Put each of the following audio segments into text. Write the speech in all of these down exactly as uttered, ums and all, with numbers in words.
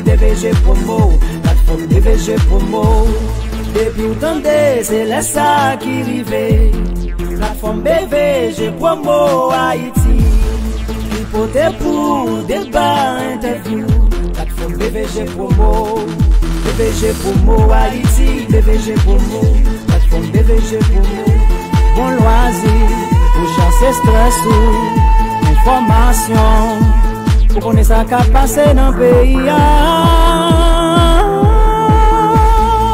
B V G Promo, platfòm B V G Promo. Depi w tande, se lè sa ki rive. Platfòm B V G Promo Ayiti, ki pote pou ou deba, entèvyou. Platfòm B V G Promo, B V G Promo Ayiti, B V G Promo, platfòm B V G Promo. Bon lwazi pou chase estrès ou, enfòmasyon pou konnen sa k ap pase nan peyi a.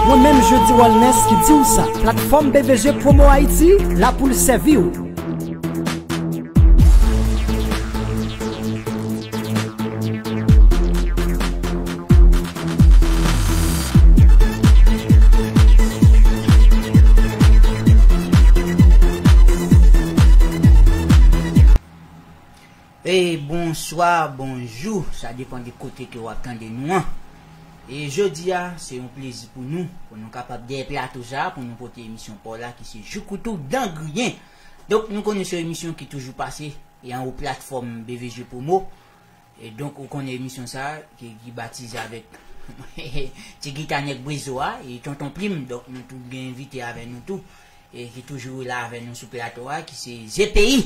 Mwen menm Jodi Wellness ki di w sa. Platfòm B V G Promo Ayiti la pou l sèvi w. E bonswa, bonjou, sa depann de kote ke w ap tande nou an. E jodi a, se yon plezi pou nou, pou nou kapab dèyè plato sa a, pou nou pote emisyon pa w la ki se Jouk ou tou dan griyen. Donk, nou konnen se yon emisyon ki toujou pase e anwo platfòm B V G Promo. E donk, ou konnen emisyon sa a ki, ki batize avèk Ti Gita Nèg Brezo a e Tonton Plim. Donk, nou tou gen envite avè nou tou, e ki toujou la avè nou sou plato a, ki se Z P I.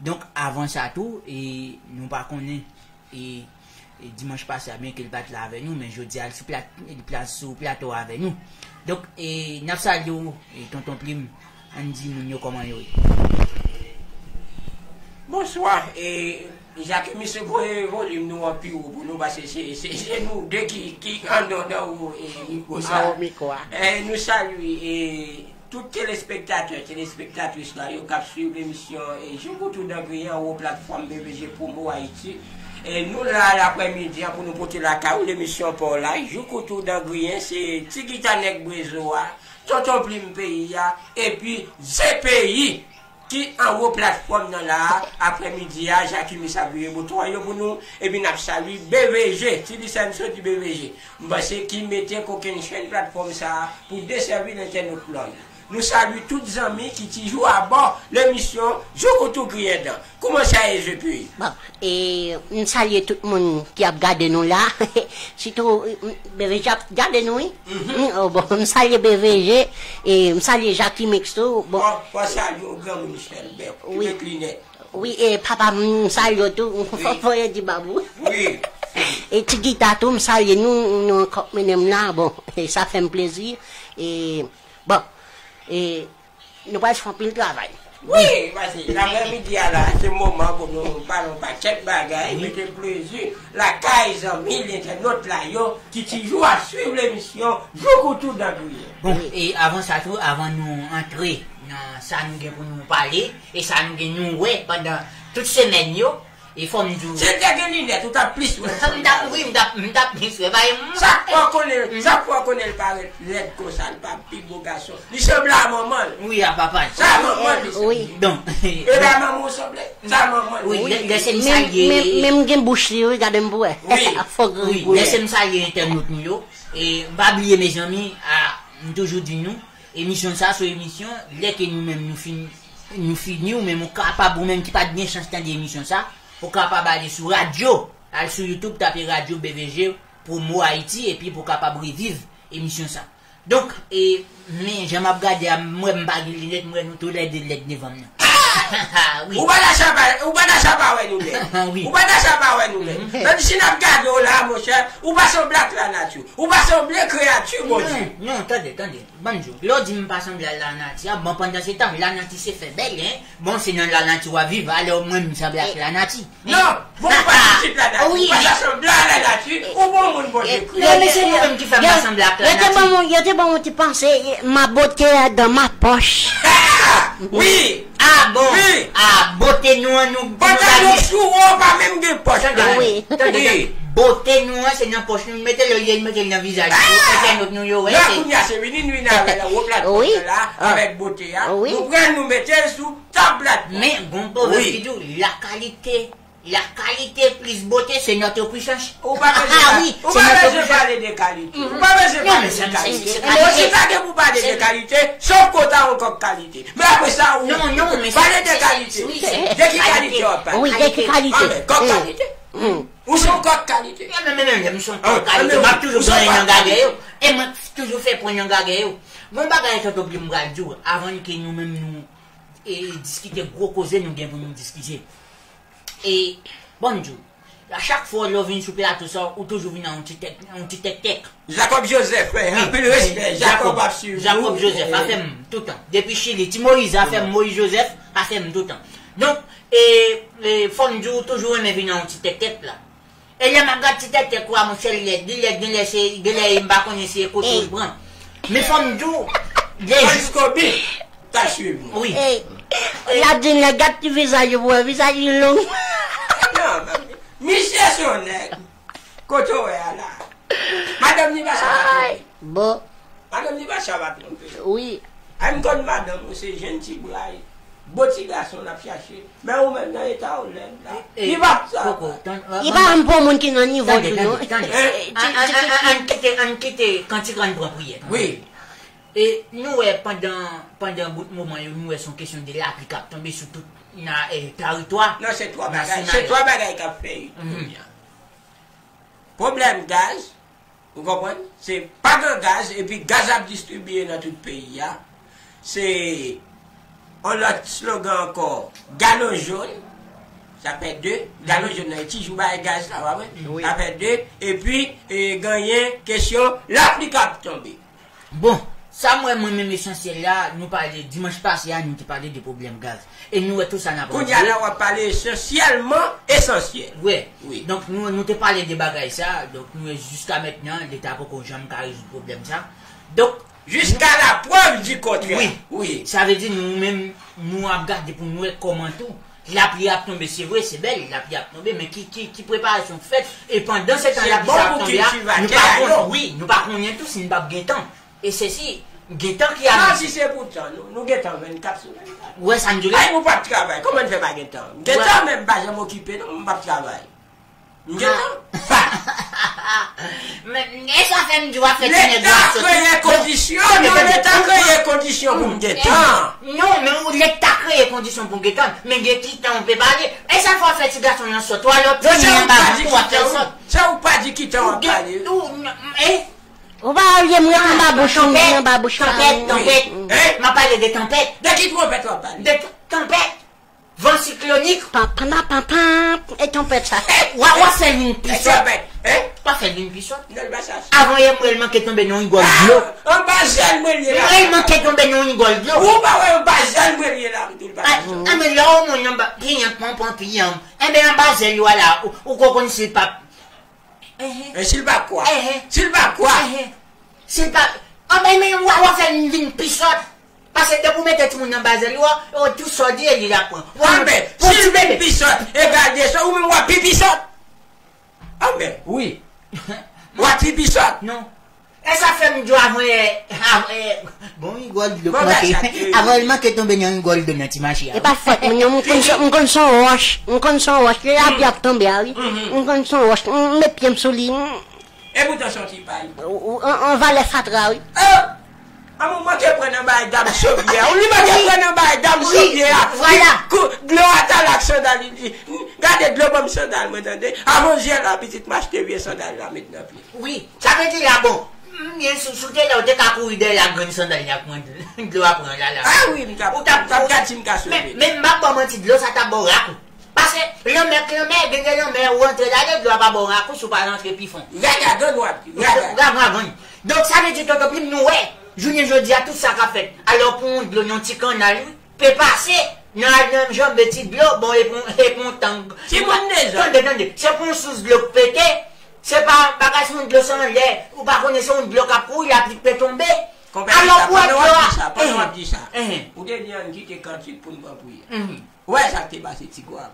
Donk, avan sa tou, e nou pa konnen, e, e dimanch pase a, byenke l pa t la avè nou, men jodi a, l sou plat-, li plas sou plato a avè nou. Donk, e n ap salye w, e Tonton Plim, ann di moun yo kòman yo ye. Bonswa, e Jackie, misye voye volim nou an pi wo pou nou, paske se, se, se nou de ki, ki anndan, anndan wo, e mikwo sa. Anwo mikwo a. E nou salye, e tout telespektatè, telespektatris la yo k ap swiv emisyon, e Jouk ou tou dan griyen anwo platfòm B V G Promo Ayiti. E nou la laprèmidi an pou nou pote lakay ou lemisyon pa w la, Jouk ou tou dan griyen, se Ti Gita Nèg Brezo a, Tonton Plim peyi a, epi Z P I ki anwo platfòm nan la a, aprèmidi a, Jackie Miss ap vire bouton an yo pou nou, epi n ap salye B V G, Ti Lisèn soti B V G. M panse ki mete kokennchenn platfòm sa a pou desèvi lentènot lan yo. Nou salye tout zanmi ki toujou abò lemisyon Jouk ou tou griyen dan. Kouman sa ye, Z P I? Bon, e, m salye tout moun ki ap gade nou la. Sitou, m, B V G ap gade nou, wi. Mhm. Mm, oh, bon, m salye B V G, e m salye Jackie Mix tou. Bon. Fò, fò salye yon granmoun sèl, bèk, ki wi. Met linèt. Wi, e papa m, m salye w tou. Wi. Fò, fò yo di babou. Wi. E Ti Gita tou, m salye nou, nou ankò mennen m la. Bon, e sa fè m plezi. E, bon, e, nou pral fè anpil travay. Wi, paske laprèmidi a la, se moman pou nou pale yon pakèt bagay, wi. Mete plezi lakay zanmi lentènot la yo ki toujou ap swiv lemisyon Jouk ou tou dan griyen. Bon, wi. E avan sa tou, avan nou antre nan sa nou gen pou nou pale, e sa nou gen nou wè pandan tout semèn yo, e fò m di w. Si l te gen linèt, ou t ap plis wè. M t ap, wi, m t ap, m t ap plis wè. Sa fè w konnen, sa fè w konnen l parèt lèd konsa, l pa pi bo gason. Li sanble a manman l. Wi, a papa l. Sa manman l, li sanble. Wi. Donk. E pa manman w sanble. Sa manman l. Wi, lè, lè se m salye. Men, men, men m gen bouch li, wi, gade m pou wè. Wi. Fò gri pou wè. Lè se m salye entènot nou yo. E m pa bliye, mezanmi, a, m toujou di nou, emisyon sa, se yon emisyon, lè ke nou menm nou fin, nou fini, ou menm ou kapab, ou menm ki pa t gen chans tande emisyon sa, ou kapab ale sou radyo, al sou YouTube, tape Radyo B V G Promo Ayiti, epi pou w kapab reviv emisyon sa. Donk, e, men jan m ap gade a, m wè m pa gen linèt, m wè nou toulède lèd devan m nan. Wi. Ou pa ta chapa, ou pa ta chapa wè nou lèd. Wi. Ou pa ta chapa wè nou lèd. Mhm. Menm si n ap gade w la, monchè, ou pa sanble ak lanati. Ou pa sanble kreyati Bondye. Non, non, tande, tande. Ban m di w. Lè w di m pa sanble a lanati a, bon, pandan se tan, lanati se fè bèl, en. Bon, se nan lanati w ap viv, alè mwen, m sanble ak lanati. Non, bon, ou pa pitit lanati, wi. Ou pa ta sanble a lanati, ou bon moun Bondye kreye. Non, men se nou menm ki fè m pa sanble ak lanati. Yo te ban mwen, yo te ban mwen ti panse, ma beauté est dans ma poche. Wi. Ah bon? Wi. Ah, bote nou an, nou, pantalon sou ou pa menm gen pòch la. Tande, tande, tande. Bote nou an, se nan pòch nou, nou mete l, yo mete l nan vizaj nou, entènot nou yo wè. La kounye a se vini, nou vin avè l, wop la, wi, la, avèk bote a. Wi. Nou pran, nou mete l sou tab la. Men, gon pwovèb ki di w, la qualité, la qualité plus beauté, c'est notre puissance. Ou pa bezwen, ah, wi, ou pa bezwen pale de kalite. Ou pa bezwen pale de kalite. Ou pa gen pou pale de kalite, sòf ke w ta yon kòk kalite. Men apre sa, ou pale de kalite. De ki kalite w ap pale? Wi, de ki kalite? Ah, men kòk kalite. Ou se yon kòk kalite. E men, men, men, men, m se yon kòk kalite. M ap toujou pran nan gagè yo. E mwen toujou fè pran nan gagè yo. Bon bagay, tonton Plim, m pral di w, avan ke nou menm nou e, diskite gwo koze nou gen pou nou diskite. E, bon, m di w, a chak fwa lè w vin sou plato sa, ou toujou vin ak yon ti tèk, yon ti tèktèk. Jacob Joseph, frè, anpil respè. Jacob ap swiv nou. Jacob Joseph, afè m toutan. Depi Chili, Ti Moyiz, afè m, Moyiz Joseph, afè m toutan. Donk, e, e, fò m di w, ou toujou renmen vin ak yon ti tèktèk la. E lè m ap gad ti tèktèk ou a, monchè, li lèd, li lèd, genlè se, genlè m pa konnen se kote l pran. Men fò m di w, de jou Francisco Beat ta swiv nou. Wi. Ey, l ap di nèg gad ti vizaj ou pou wè vizaj li long. Non, misye se yon nèg. Kote w wè a la? Madanm ni pa sa pa twonpe. Bon. Madanm ni pa sa pa twonpe. Wi. Ay, m konn madanm ou se jèn ti bray. Bon ti gason l ap chache. Men ou menm nan eta w lèd la. Li p ap sa. Li pa menm pou moun ki nan nivo l tou non. Tande, tande. An kite, an kite kantik la, n pran priyè. Wi. E nou wè pandan, pandan bout moman yo, nou wè se yon kesyon de lapli k ap tonbe sou tout na, e, taritwa. Non, se twa bagay, se twa bagay k ap fè yo. Pwoblèm gaz, ou konprann? Se pa gen gaz, epi gaz ap distribiye nan tout peyi a. Se yon lòt slogan ankò, galon jòn, sa fè de, galon jòn nan, e ti jou bay gaz la, w ap wè? Wi. Sa fè de, epi, e, genyen kesyon lapli k ap tonbe. Bon, sa m wè mwen menm esansyèl la, nou pale dimanch pase a, nou te pale de pwoblèm gaz. E nou wè tout sa n ap Kounye a la, w ap pale esansyèlman esansyèl. Wi. Wi. Donk, nou, nou te pale de bagay sa, donk, nou wè jiska mentnan, Leta poko janm ka rezoud pwoblèm sa. Donk, Jusqu'à la preuve du contraire. Wi. Wi. Sa vle di, nou menm, nou ap gade pou nou wè kòman tou. Lapli ap tonbe, se vre, se bèl, lapli ap tonbe, men ki, ki, ki preparasyon k fèt? E pandan se tan lapli sa ap tonbe a, nou pa konnen, wi, nou pa konnen tou si n p ap gen tan. E se si, gen tan ki a. Non, si se pou tan, nou, nou gen tan vennkat sou vennkat. Ou wè sa m di w la? Ay, nou p ap travay, kòman n fè pa gen tan? M gen tan, men m pa janm okipe, non, m p ap travay. M gen tan. Men, e sa fè m di w ap fè ti nèg yo ap soti. Leta kreye kondisyon, non, Leta kreye kondisyon pou m gen tan. Non, men ou Leta kreye kondisyon pou m gen tan, men gen ki tan ou pe pale. E sa fè w ap fè ti gason yo sòt, ou al ap fini anba bouch ou ap fè l sòt. Se ou pa di ki tan w ap pale. Ou pa olye m ret anba bouch ou, m vin anba bouch ou. Tanpèt, tanpèt. M ap pale de tanpèt. De ki twonpèt w ap pale? De tanpèt. Van siklonik. Pam, pam, pam, pam, pam. E tanpèt sa. W a, w a fè l vin pi sòt. W a fè l vin pi sòt. Avan yè m wè l manke tonbe nan yon rigòl dlo. Anba zèl mwen l ye la. M wè l manke tonbe nan yon rigòl dlo. Ou pa wè anba zèl mwen l ye la, m di w l pa ka sòti. Anben lè w moun anba, piyanp, pran, pran, piyanp. Enben anba zèl yo a la, ou, ou ko konn si l p ap. E si l pa kwa? Si l pa kwa? Si l pa, anben men w a, w a fè l vin pi sòt. Paske depi w mete timoun nan anba zèl yo a, yo tou sa w di e li l ap pran. Anben, si l vin pi sòt, egal de sa, ou menm w ap pi pi sòt. Anben, wi. W ap pi pi sòt. Non. E sa fè m di w avan yè, avan yè, bon, rigòl dlo k manke. Avan l manke tonbe nan rigòl dlo nan ti mache a. E pa fòt mwen non, m konn se, m konn se yon wòch, m konn se yon wòch, lè lapli ap tonbe a wi. M konn se yon wòch, m met pye m sou li. Epoutan se yon ti pay. An valè fatra wi. An mwen manke pran nan bay dam Sovye a. Ou li manke pran nan bay dam Sovye a. Wi, vwala. Dlo a t al ak sandal li di, gade dlo ban m sandal mwen tande. Avan zyè la pitit m achte vye sandal la met nan pye. Wi, sa vle di la bon. M gen sou, sou te la, ou te ka kouri dèyè la grenn sandal la pran dlo a pran la la. A wi, m t ap, m t ap gad si m ka sove. Men, men m p ap ba w manti, dlo sa t ap ba w rakou. Paske lanmè k lanmè, gen de lanmè ou rantre ladan, dlo a pa ba w rakou si w pa rantre pi fon. Raga gann w ap di, raga. Raga gann. Donk sa vle di tonton Plim nou wè, jounen jodi a tout sa k ap fèt. Alò pou yon dlo nan ti kannal wi, pe pase nan al nan janbe ti dlo, bon e pou, e pou yon tang. Timoun deja. Tande, tande, se pou yon sous dlo k pete, se pa bagay se yon dlo se anlè, ou pa konnen se yon dlo k ap kouri, lapli k pe tonbe. Alò pou wè dlo a. Pandan w ap di sa, ou te di ann kite kantik pou n pran priyè. Ou wè sa k te pase Ti Gwav?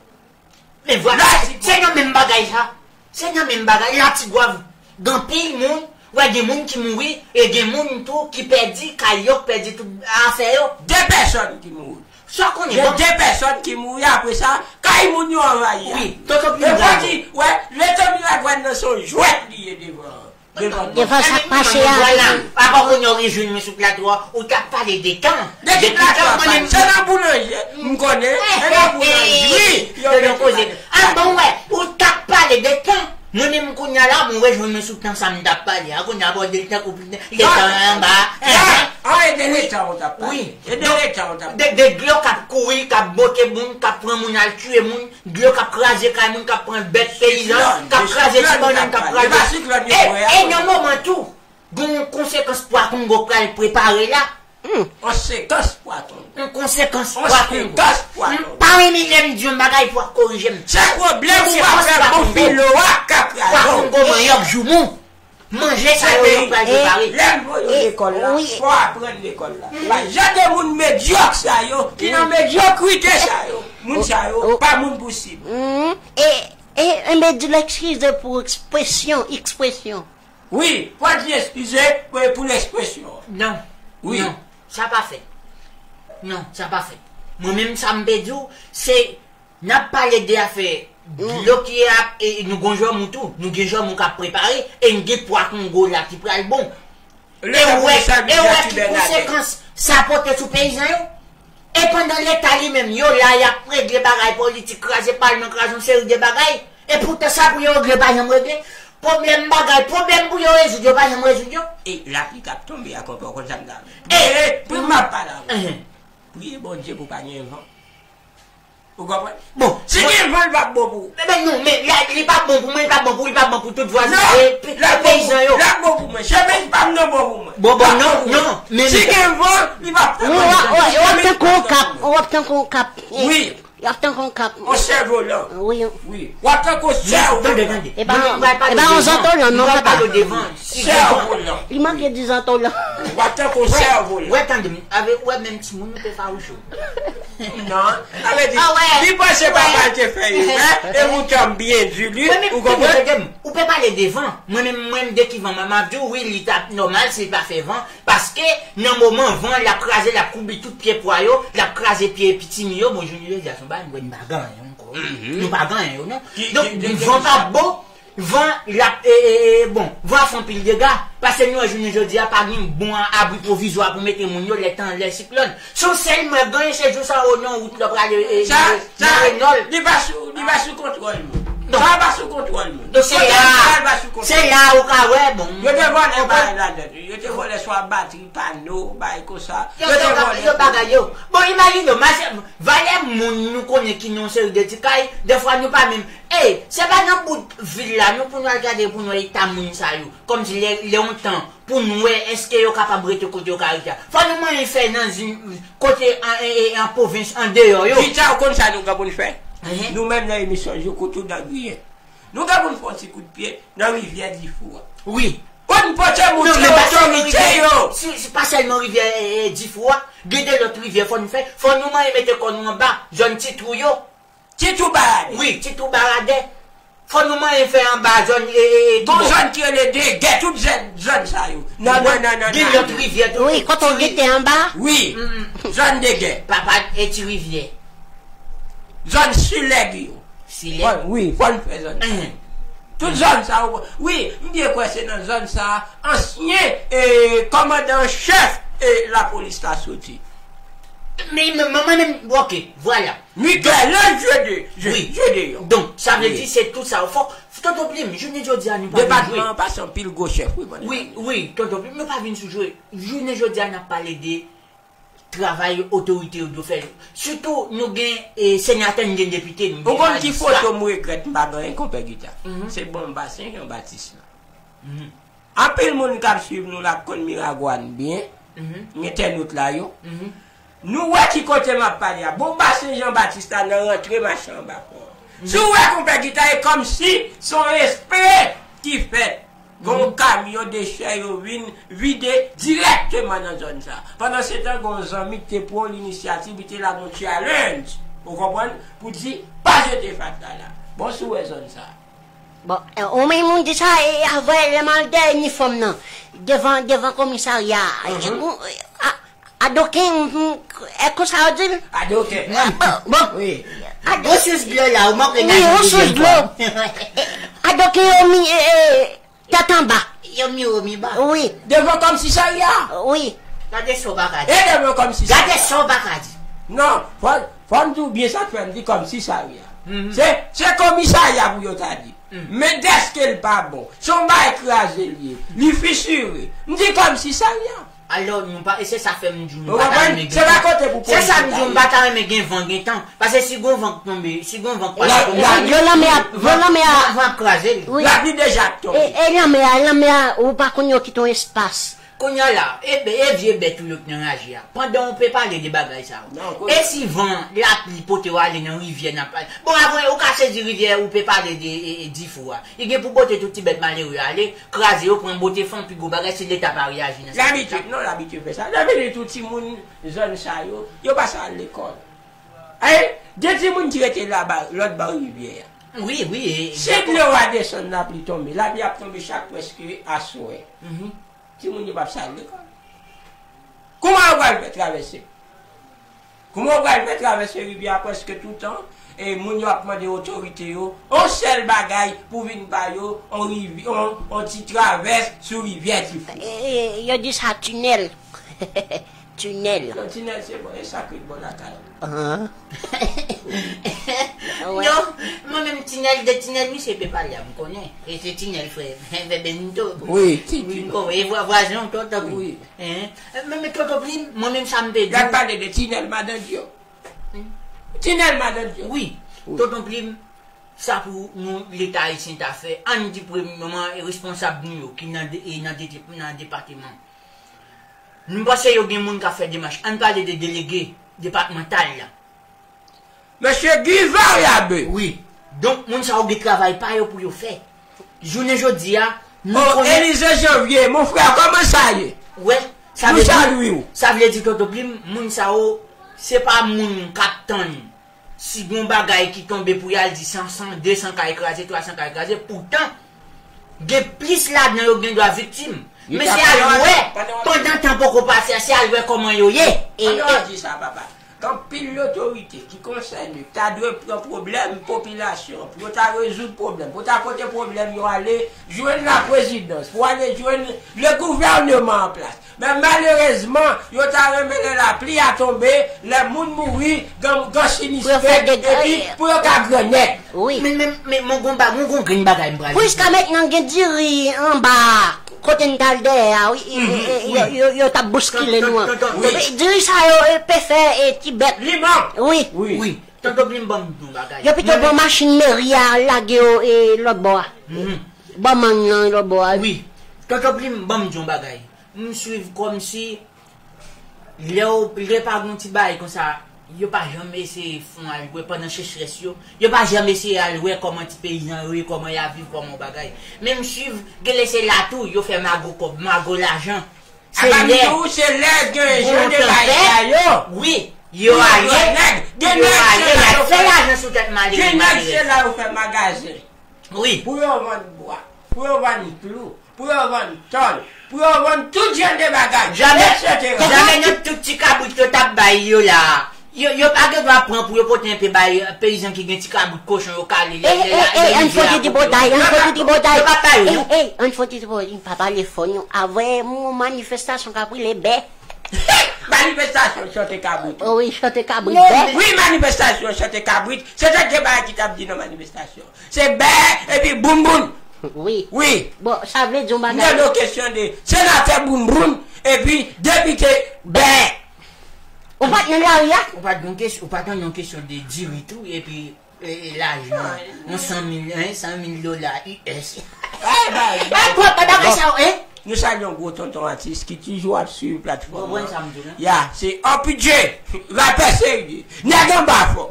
Men vwala, se nan menm bagay sa. Se nan menm bagay la, Ti Gwav. Gen anpil moun, wè gen moun ki mouri, e gen moun tou ki pèdi kay yo, ki pèdi tout afè yo. De pèsòn ki mouri. Sa w konnen, gen de pèsòn ki mouri, apre sa, kay moun yo anvayi a. Wi, tonton Plim bravo. E fò di, wè, Leta Miragwàn nan se yon jwèt li ye devan. Devan sa k pase a. Apa kounye a w rejwenn mwen sou plato a, ou t ap pale de tan. De ki plato w ap pale? Se nan boulanje, m konnen. Se nan boulanjri yo mete bagay. A bon, wè, ou t ap pale. Pale de tan. Mwen menm kounye a la, mwen rejwenn mwen sou tan sa m t ap pale a. Kounye a, bon, de tan, de tan anba. An, e de leta ou t ap pale. Wi. E de leta ou t ap pale. De, de dlo k ap kouri, k ap bote moun, k ap pran moun al tiye moun, dlo k ap kraze kay moun, k ap pran bèt peyizan, k ap kraze ti bannann, k ap kraze. E, e nan moman tou, gon konsekans pwa Kongo pral prepare la. Hmm. Konsekans pwa Kongo. Yon konsekans pwa Kongo. Konsekans pwa Kongo. M pa renmen lè m di yon bagay pou w ap korije m. Se pwoblèm ou pa fè bon filo a k ap pwa Kongo, manyòk joumou. Manje sa yo, yo pral prepare. Lè m voye w lekòl la, fò w aprann lekòl la. Pa jan de moun medyòk sa yo, ki nan medyokrite sa yo. Moun sa yo, pa moun pou sib. E, e, e, men di l eskize pou ekspresyon, ekspresyon. Wi, fò di eskize pou, pou ekspresyon. Non. Wi. Non, sa pa fèt. Non, sa pa fèt. Mwen menm sa m pe di w, se, n ap pale de afè dlo ki ap, e nou gon jòmou tou, nou gen jòmou k ap prepare, e n gen pwa Kongo la ki pral bon. E w wè, e w wè ki konsekans sa pote sou peyizan yo? E pandan Leta li menm, yo la, y ap regle bagay politik, kraze palman, kraze yon seri de bagay. E poutan sa pou yo regle, yo pa janm regle. Pwoblèm bagay, pwoblèm pou yo rezoud, yo pa janm rezoud yo. E lapli k ap tonbe a, konpè, w konn sa m ta vle. E, e, pou m ap pale avè w. Priye Bondye pou pa gen van. Ou konprann? Bon, si gen van, li p ap bon pou ou. Men, men non, men la, li p ap bon pou mwen, li p ap bon pou, li p ap bon pou tout vwazen, e, pe-, peyizan yo. L ap bon pou mwen. Chemiz pa m nan bon pou mwen. Bon, bon, non, non, men si gen van, li p ap fè mwen. Ou ap tankou yon kap, ou ap tankou yon kap. Wi. L ap tankou yon kap. On sèvolan. Wi. Wi. W ap tankou sèvolan. Tande, tande. E pa, e pa yon zantolan, non, papa. Sèvolan. Li manke di zantolan. W ap tankou sèvolan. Wè, tande, avè, wè, menm timoun, nou te fawouche. Non. Sa vle di, li panse papa l te fè erè, e ou tann byen di li, ou konprann? Ou pe pale de van. Mwen menm, mwen menm de ki van, m ap di w, wi, li t ap nòmal si l pa fè van, paske nan moman van, l ap kraze, l ap koubi tout pye pwa yo, l ap kraze pye pitimi yo, bon, jounen jodi a, se yon bagay, nou pa gen anyen ankò. Nou pa gen anyen yo, non. Donk, van p ap bon, van, l ap, e, e, e, bon, van ap fè anpil dega, paske nou wè jounen jodi a, pa gen bon abri pwovizwa pou mete moun yo, lè tan, lè siklòn. Se yon sèl mwen genyen, se jou sa yo nan wout la prale, e, nan, nan Renòl. Li pa sou, li pa sou kontwòl mwen. Sa pa sou kontwòl mwen. Donk se la, se la ou ka wè, bon. Yo te vòlè bagay ladan. Yo te vòlè swa batri, pano, bagay konsa. Yo te vòlè. Yo bagay yo. Bon, imajine w, mache, valè moun nou konnen ki nan yon seri de ti kay, dèfwa nou pa menm. E, se pa nan bout vil la, non, pou nou al gade, pou nou wè eta moun sa yo. Kòmsi lè, lè yon tan, pou nou wè èske yo kapab rete kote yo ka rete a. Fò nou manyen fè nan zin, kote an, e, e, an pwovens, andeyò yo. Pita, ou konn sa nou gen pou n fè? Nou menm nan emisyon Joukoutou dan Griyen. Nou gen pou n fè yon ti kout pye nan rivyè Difou a. Wi. Pou n pote moun nan otorite yo. Si, si pa sèlman rivyè, e, e, Difou a, gen de lòt rivyè fò n fè. Fò nou manyen mete kò nou anba, zòn Ti Twou yo. Ti Twou Baradè. Wi, Ti Twou Baradè. Fò nou manyen fè anba zòn, e, e, e, gon zòn ki rele Degè, tout zòn, zòn sa yo. Nan, nan, nan, nan, gen lòt rivyè tou. Wi, kote w rete anba? Wi. Zòn Degè. Papa, e, Ti Rivyè. Zòn Silèg yo. Silèg? Wi, fò n fè zòn sa. Tout zòn sa yo. Wi, m byen kwè se nan zòn sa ansyen, e, kòmandan an chèf, e, lapolis la soti. Men, men, men, men, men, ok, vwala. Miklè, lè je de, je, je de yo. Donk, sa vle di se tout sa yo. Fò, Tonton Plim, jounen jodi a nou pa vin jwe. Depatman an pase anpil gwo chèf, wi, pandan. Wi, wi, Tonton Plim, nou pa vin sou jwe. Jounen jodi a n ap pale de travay otorite yo dwe fè. Sitou, nou gen, e, senatè, n gen depite, nou gen majistra. Ou konn ki foto m regrèt m pa genyen, konpè Gita? Se bon, m pa Sen Jan Batis la. Anpil moun k ap swiv nou la k konn Miragwàn byen, entènot la yo. Nou wè ki kote m ap pale a. Bon, ba Sen Jan Batis la nan rantre mache anba pon an. Si w wè konpè Gita, e kòmsi se yon espre ki fèt. Gon kamyon dechè yo vin vide dirèkteman nan zòn sa. Pandansetan, gon zanmi ki te pran linisyativ, li te lage yon challenge, ou konprann, pou di, pa jete fatra la. Bon, si w wè zòn sa. Bon, e, ou menm moun di sa, e, avè lè m al dèyè inifòm nan, devan, devan komisarya a, e, bon, e, a, adoken, m, m, e konsa yo di l? Adoken. A, bon, bon. Wi. Ado-, yon sous dlo la, ou manke wi, yon sous dlo. Adoken yo mi, e, e, tèt anba. Yo mi wo, mi ba. Wi. Devan komisarya? Wi. Gade sa w pa ka di. E devan komisarya? Gade sa w pa ka di. Non, fò, fò m di w byen sa k fè m di komisarya. Se, se komisarya pou yo ta di. Men dèske l pa bon, se yon bagay kraze l ye. Li fisire. M di kòmsi sa l ye. Alò, nou pa, e se sa fè m di w, nou pa ta renmen gen tan. Se pa kote pou politik. Se sa m di w, nou pa ta renmen gen van, gen tan. Paske si gon van k tonbe, si gon van k pase konsa, dlo lanmè a, dlo lanmè a, van ap kraze l. Wi. Lapli deja ap tonbe. E, e lanmè a, lanmè a, ou pa konn yo kite yon espas. Kounye a la, e, e vye bèt ou yo k nan raje a. Pandan w pe pale de bagay sa yo. E si van, lapli pote w ale nan rivyè n ap pale. Bon, apre, ou ka sezi rivyè, ou pe pale de, e, e, difou a. Li gen pou pote tout ti bèt malere yo ale, kraze yo, pran bote fan, pi gwo bagay, si Leta pa reyaji nan sa. Labitid, non, labitid fè sa. Lè vini tou timoun zòn sa yo, yo pa sa al lekòl. Ay, gen timoun ki rete laba, lòt bò rivyè a. Wi, wi. Si dlo a desann, lapli tonbe, lapli ap tonbe chak prèske aswè. Timoun yo p ap sa al lekòl. Kouman yo pral fè travèse? Kouman yo pral fè travèse rivyè a prèske toutan? E moun yo ap mande otorite yo yon sèl bagay pou vin ba yo yon rivi-, yon, yon ti travès sou rivyè Difou. E, e, yo di sa tinèl. Tinèl. Non, tinèl se bon, e sa ki bon lakay. Non, mwen menm tinèl, de tinèl misye pe pale a, m konnen. E se tinèl frè Bèbènito. Wi, ti tinèl. M konnen, e vwa-, vwazen w tonton Plim. Wi. Men, men tonton Plim, mwen menm sa m pe di w. Y ap pale de tinèl Madan Dyo. Tinèl Madan Dyo. Wi. Tonton Plim, sa pou nou, Leta ayisyen ta fè, ann di premyèman, responsab nou yo ki nan de-, e nan de-, nan depatman. M panse yo gen moun k ap fè demach. Ann pale de delege depatmantal la. Mesye Guy Variabe. Wi. Donk, moun sa yo gen travay pa yo pou yo fè. Jounen jodi a, nou konnen Elize Janvier, mon frè, kòman sa ye? Wè, sa vle di, sa vle di, tonton Plim, moun sa yo, se pa moun k ap tann. Si gon bagay ki tonbe pou y al di san, san, de san kay kraze, twa san kay kraze, poutan, gen plis ladan yo gen dwa viktim. Men se al wè, pandan tan poko pase a, se al wè kòman yo ye. Pandan w ap di sa, papa, gen anpil lotorite ki konsène, ta dwe pran pwoblèm popilasyon, pou yo ta rezoud pwoblèm, pou yo ta pote pwoblèm yo ale jwenn laprezidans, pou ale jwenn le gouvèneman an plas. Men malerezman, yo ta renmen lè lapli a tonbe, lè moun mouri, gen, gen sinistre, epi pou yo ka grannèg. Wi. Men, men, men, mwen gon ba-, mwen gon grenn bagay m pral di. Pou jiska mentnan gen diri anba kote n t al dèyè a, wi, e, e, e, yo, yo, yo t ap bouskile nou an. Wi. Diri sa yo, e, pe fè, e, ti bèt. Liman. Wi. Wi. Tonton Plim, ban m di yon bagay. Yo pito pran machin meri a, lage yo, e, lòt bò a. Ban manm nan lòt bò a. Wi. Tonton Plim, ban m di yon bagay. M swiv kòmsi lè w, lè pa gon ti bagay konsa, yo pa janm eseye fè w al wè pandan sechrès yo. Yo pa janm eseye al wè kòman ti peyizan yo ye, kòman y ap viv, kòman bagay. Men m swiv, genlè se la tou, yo fè mago kòb, mago lajan. Se lè, se lè gen jan de bagay sa yo. Wi, yo ale, yo ale, y ap fè lajan sou tèt malere, malere. Gen nèg se la yo fè magazen. Wi. Pou yo vann bwa, pou yo vann klou, pou yo vann tòl, pou yo vann tout jan de bagay, etsetera. Jamè, jamè nan tout ti kabrit yo t ap bay yo la. Yo, yo pa gen dwa pran pou yo pote enpe bay peyizan ki gen ti kabrit kochon yo kale lè, lè, lè, lè rivyè a koupe yo. Yo pa bay yo, non. Ey, ey, ann fè yon ti pale fò non. Avè yon manifestasyon k ap rele bè. Manifestasyon chante kabrit. O wi, chante kabrit, bè. Wi, manifestasyon chante kabrit. Se te de bagay ki t ap di nan manifestasyon. Se bè epi bounboun. Wi. Wi. Bon, sa vle di yon bagay. M tande yon kesyon de senatè bounboun epi depite bè. Ou pa t nan lari a? Ou pa t gen kesyon, ou pa t gen yon kesyon de diri tou, epi, e, e, lajan, yon san mil, en, san mil dola U S. Ay, bay, bay. Bon, bagay sa yo, en? Nou salye yon gwo tonton atis ki toujou ap swiv platfòm nan. Ou konprann sa m di w, en? Ya, se R P J, rapè serye. Nèg anba fò.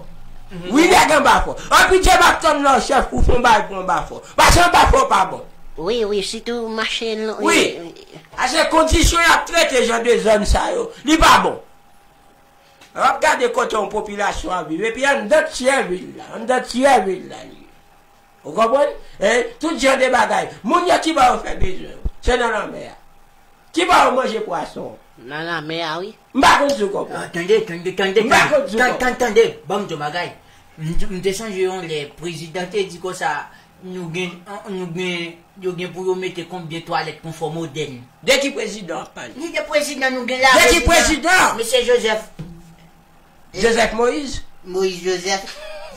Wi, nèg anba fò. R P J, m ap tann nan chèf pou fè yon bagay pou anba fò. Paske anba fò pa bon. Wi, wi, sitou mache l, wi. Wi. Paske kondisyon y ap trete jan de zòn sa yo, li pa bon. W ap gade kote yon popilasyon ap viv. Epi anndan tyè vil la, anndan tyè vil la li ye. Ou konprann? Hein? Tout jan de bagay. Moun yo ki bò yo fè bezwen yo? Se nan lanmè a. Ki bò yo manje pwason? Nan lanmè a, wi. M pa konn si w konprann. Ah, tande, tande, tande, tande. M pa konn si w konprann. Tande, tande, tande. Ban m di w bagay. M, m te sonje yon lè prezidan te di konsa, nou gen, nou gen, yo gen pou yo mete konbyen twalèt konfò modèn. De ki prezidan w ap pale? Ni de prezidan nou gen la, de ki prezidan? Prezidan? Mesye Joseph. Joseph Moïse? Moïse Joseph.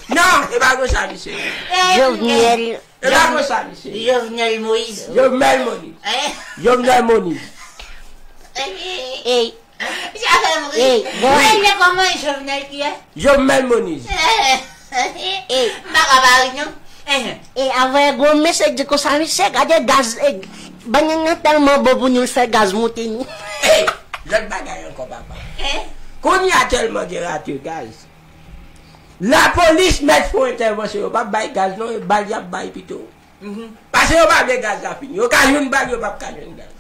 Non, e pa konsa misye ye. Jovenel. E pa konsa misye ye. Jovenel Moïse. Jovenel Moïse. Hein? Jovenel Moïse. Eh, Ey, Sa fè m ri. Ey, bon. Mwen lè kòman Jovenel ki ye? Jovenel Moïse. Eh, M pa ka pa ri non. Eh, ey, avè gwo mesye di konsa misye gade gaz, ey, bann nèg nan tèlman bon pou nou fè gaz monte nou. Ey, lòt bagay ankò papa. eh, Kounye a tèlman gen rate gaz. Lapolis mèt fè yon entèvansyon, yo p ap bay gaz non, e bal y ap bay pito. mhm. Paske yo pa vle gaz la fini. Yo ka jwenn bal, yo p ap ka jwenn gaz.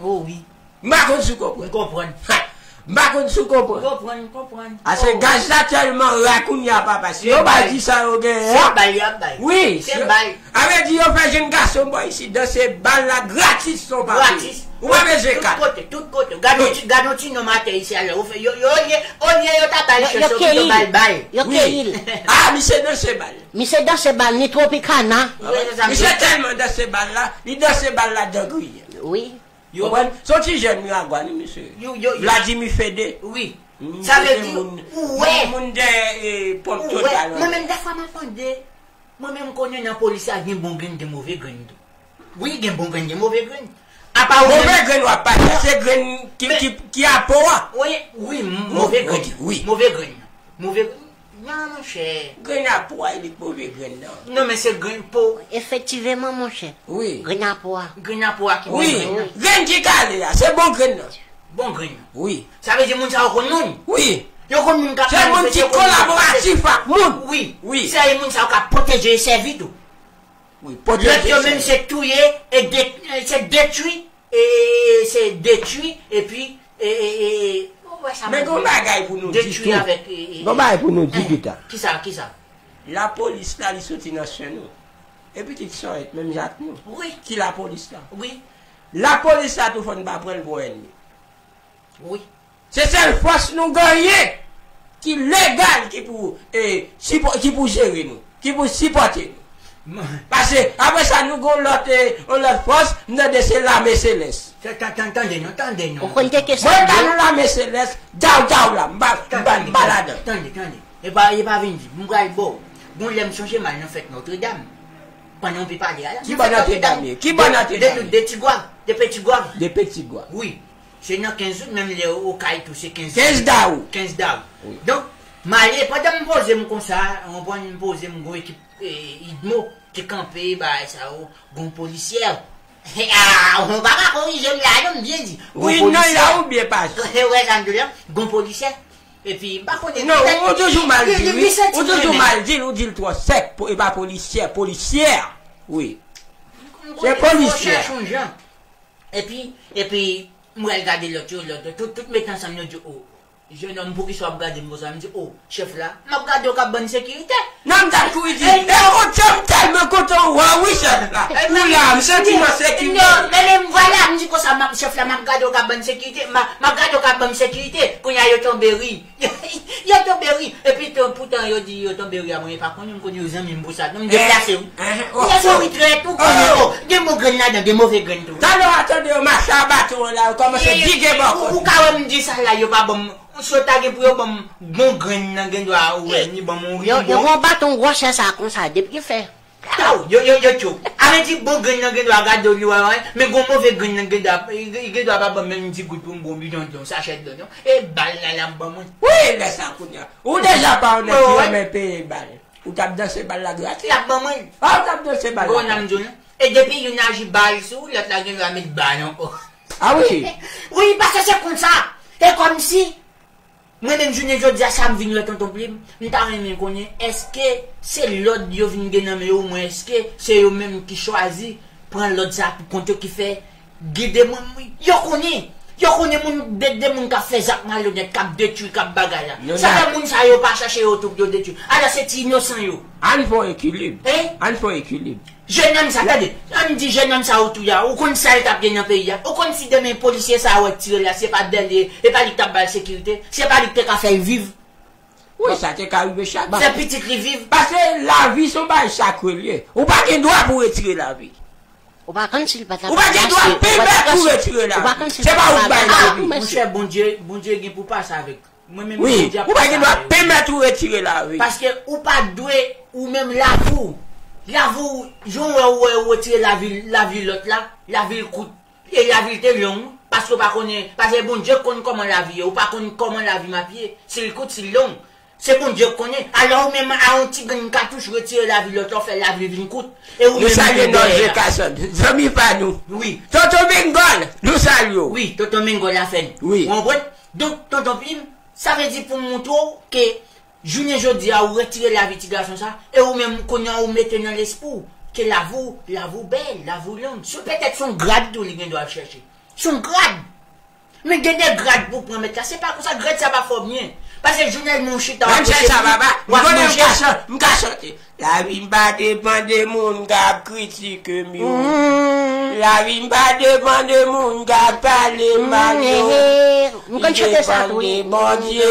Oh wi. M pa konn si w konprann. M konprann. Ha! M pa konn si w M konprann. konprann, m konprann. Ase Oh. Gaz la tèlman ra kounye a papa. Si yo bay di sa yo genyen. Se bal y ap bay. Wi. Se bal. A vle di yo fè jenn gason bò isi danse bal la gratis son papi. Gratis. Ou pa bezwen Tout kat. Kote, tout kote. Gad yon ti, gad yon ti nonm atè isi alè. Ou fè, yo, yo, olye, olye yo ta bay Yo, chèche yo yo keyi pito l. Bal bay. Yo keyi l. Ah, misye danse bal. Misye danse bal ni Tropicana. Wi, se sa m Misye di. Tèlman danse bal la, li danse bal la dan griye. Wi. Yo, Konprann? Se yon ti jèn Miragwàn wi misye. yo, yo, yo. Vladimir Fede. Wi. Mm, Sa vle se di, moun- ou wè. Moun dèyè eh, ponp Ou wè. total. Mwen menm dèfwa m ap tande. Mwen menm konnen nan polis la gen bon grenn, gen move grenn tou. Wi, gen bon grenn, gen move grenn. Apa ou Move menm. Grenn w ap pale, se grenn ki, ki, ki a po a. Wi, wi, m- move grenn. Ok, wi. Move grenn. Move grenn. Non, monchè. Grenn a po a, li k move grenn nan. Non, men se grenn po. Efektivman, monchè. Wi. Grenn a po a. Grenn a po a ki bon Wi. grenn nan. Grenn ki kale a, se bon grenn nan. Bon grenn nan. Wi. Sa vle di moun sa yo konn moun. Wi. Yo konn moun k ap Se moun ki manifeste, yo konn moun k ap kolaboratif ak moun. Wi. Wi. Se moun sa yo k ap pwoteje e sèvi tou. Wi. Pwoteje Lòt yo menm sèvi. Se touye e de, se detwi e se detwi epi e, e, e, ou wè sa Men m gon di? Bagay pou nou di Detwi tou. Avèk e, e, Gon bagay pou nou di eh, pita. Kisa, kisa? Lapolis la li soti nan sen nou. E pitit sòyèt menm jan ak nou. Wi. Ki lapolis la? Wi. Lapolis la tou fò n pa pran l pou yon ènmi. Wi. Se sèl fòs nou genyen ki legal ki pou eh, sipo- ki pou jere nou, ki pou sipòte nou. Paske apre sa nou gon lòt eh, yon lòt fòs, m tande se lame selès. Tande non, tande non. Ou konn te ke sa Mwen ba di? Nou lame selès, daw daw la, m ba m ba m ba ladan. Tande, tande. E pa, e pa vin di, m pral ba w. Gon lè m sonje m al nan fèt Nòtredam. Pandan w te pale a la. Ki bò Nòtredam ye? Ki bò Nòtredam ye? De Tigwav, de Petigwav. De Petigwav. Wi. Se nan kenz out, menm lè Okay tou, se kenz. Kenz dawou. Kenz dawou. Donk, m ale, pandan m poze m konsa, w konprann, m poze m, gon ekip eh, idmo te kanpe, bagay sa yo, gon polisyè. Ah, ou pa ka korije m la, non, m byen di. Gon Wi, non, polisyè. La ou byen pase. Ou wè sa m di w la? Gon polisyè. Epi, m pa konnen. Non, ou toujou mal di, wi. Ou toujou mal di, ou di l twò sèk, e pa polisyè, polisyè. Wi. Se polisyè. Epi, epi, m wè l gade lòt yo, lòt yo, tout, tout met ansanm yo di, o, jennonm, poukisa w ap gade m konsa? M di, o, chèf la, m ap gade w k ap ban m sekirite. Non, m t ap kouri di, e, o, chèf, m tèlman kontan w wè w, wi, chèf la. Ou la, m santi m an sekirite. Non, men, men, vwala, m di konsa, m ap, chèf la, m ap gade w k ap ban m sekirite, m ap, m ap gade w k ap ban m sekirite. Kounye a, yo tonbe ri. Yo tonbe ri. Epi, ton- poutan, yo di, yo tonbe ri, a mwen, pa konnen, m konnen yo zanmi m pou sa. Non, m deplase, wi. Deplase, wi, trè tou, konnen, o, gen bon grenn ladan, gen move grenn tou. Talè w a tande yo mache a baton an la, yo kòmanse dige bò kote. Ou ka wè m di sa la, yo pa ban m. Si yo ta gen pou yo ban m bon grenn nan, gen dwa ou wè ni ban m yon Yo, yo ribon. Gon baton gwosè sa konsa, depi yo fè. Taw, yo, yo, yo tchou. A vle di bon grenn nan gen dwa gade w li wè, wè, men gon move grenn nan gen dwa, li gen dwa pa ban m menm ti gout pou m bon bidon dlo, sachè dlo, non. E bal la, l ap ban mwen. Wi, lè sa kounye a. Ou deja pa yon nèg ki renmen peye bal. Ou t ap danse bal la gratis. L ap ban mwen. Ah, ou t ap danse bal la. Bon, nan m di w, non. E depi youn aji bal sou, lòt la gen dwa met bal ankò. Ah wi. Wi, paske se konsa. E kòmsi, mwen menm jounen jodi a, sa m vin wè Tonton Plim, m ta renmen konnen, èske se lòd yo vin gen nan men yo, oubyen èske se yo menm ki chwazi pran lòd sa pou kont yo ki fè gen de moun, wi. Yo konnen. Yo konnen moun, de, de moun k ap fè zak malonèt, k ap detwi, k ap bagay la. Sa fè moun sa yo pa chache yo tou pou yo detwi. Alò se ti inosan yo. Ann fè yon ekilib. Hein? Ann fè yon ekilib. Jennonm sa, tande, ann di jennonm sa ou touye a, ou konn sa l t ap gen nan peyi a? Ou konn si demen polisye sa a wè k tire l la, se pa dèyè l ye, e pa li k t ap ba l sekirite, se pa li k te ka fè l viv? Wi, sa te ka rive chak. Fè pitit li viv. Paske lavi se yon bagay sakre l ye. Ou pa gen dwa pou retire lavi. Ou pa konn si l pa t ap... Ou pa gen dwa pèmèt pou retire lavi. Se pa ou k bay lavi. Monchè, Bondye, Bondye gen pou pase avèk Mwen menm, wi, Bondye ap ou pa gen dwa pèmèt ou retire lavi. Paske ou pa dwe, ou menm lavi w. Lavi w, jan w wè, ou wè, ou retire lavi, lavi lòt la, lavi l kout. E lavi l te long, paske w pa konnen, paske Bondye konn kòman lavi ye, ou pa konn kòman lavi m ap ye, si l kout, si l long. Se Bondye k konnen. Alò ou menm a yon ti grenn katouch retire lavi lòt la, w fè lavi vin kout. E ou menm ou vin dèyè la. Nou salye Nòje Kasann, zanmi pa nou. Wi. Tonton Bengòl, nou salye w. Wi, Tonton Bengòl la fè n. Wi. Ou konprann? Donk, Tonton Plim, sa vle di pou m montre w ke jounen jodi a, ou retire lavi ti gason sa, e ou menm kounye a ou mete nan lespri w ke lavi w, lavi w bèl, lavi w long. Se petèt se yon grad tou li gen dwa al chèche. Se yon grad. Men gen de grad pou pran mèt la. Se pa konsa, grad sa pa fè w byen. Paske jounèl men w chita w ap manje, papa. M konnen m ka chante. Lavi m pa depann de moun k ap kritike m yo. Lavi m pa depann de moun k ap pale m mal yo. M konn chante sa tou, wi. Li depann de Bondye.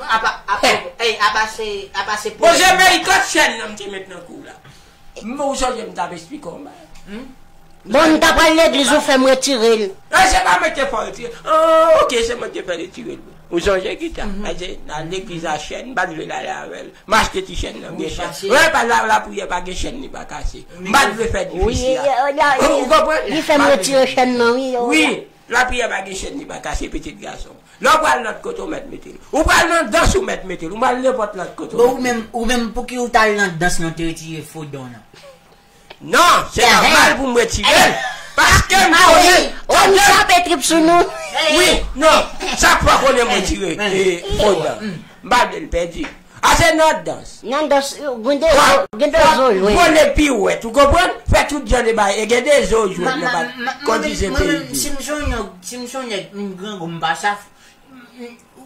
Apa, apa, ey, apa se, apa se pwoblèm. Bon, se peyi kot chèn nan m te met nan kou la. M, ou sonje m t ap esplike w, man. Bon, m ta pral legliz, ou fè m retire l. E se pa mwen ki te fè w retire l. Ah, ok, se mwen ki te fè retire l. Ou sonje gita? Paske nan legliz a chèn, m pa t vle l ale avè l. M achte ti chèn nan, gen chèn. Wi, pa la, lapriyè pa gen chèn, li pa kase. M pa t vle fè difisil la. Ou konprann? Li fè m retire chèn nan, wi. Wi, lapriyè pa gen chèn, li pa kase, pitit gason. Lè w pral lòt kote, w mèt mete l. Ou pral nan dans, ou mèt mete l. Ou pral nenpòt lòt kote, w mèt mete l. Bon, ou menm, ou menm, pouki ou t al nan dans lan, te retire fo dan w nan? Non, se nòmal pou m retire l. Paske m konnen. Ah wi, ou m chape trip sou nou. Wi, non, chak fwa konnen m retire, eh, fo dan. M pa vle l pèdi. A se nan dans. Nan dans, gen de zo, gen de zo jwe. Vole piwèt, ou konprann? Fè tout jan de bagay. E gen de zo jwe nan bat, kon di se peyi. Si m se yon, si m se yon nèg, m grangou, m pa sa.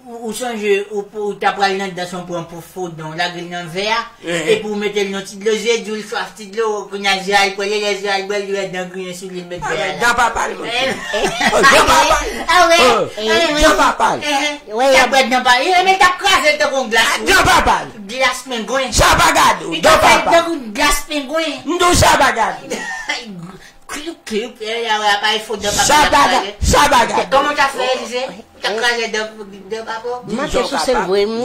Ou, ou sonje, ou, ou ta pral nan dans, ou pran pou fo dan, ou lage l nan vè a, epi ou mete l nan ti dlo, je di w l swaf ti dlo, kounye a je a l kwele, lè je a l bwè l, li wè dan griyen sou li, l met vè a la. Dan papa l, monchè. Dan papa l. Ah wi. Dan papa l. Wi, y ap bwè dan pa, e men t ap kraze l tankou yon glas, wi. Dan papa l. Glas pengwen. Sa pa gade w, dan papa l. Li t ap fè tankou glas pengwen. M di w sa pa gade w. Klik, klik, e, a, a, pa e fo dan papa l ap kraze. Sa pa gade w. Kòman w t ap fè, Elize? Ou t ap kraze dan, dan papa w? M ap souse l vre, m.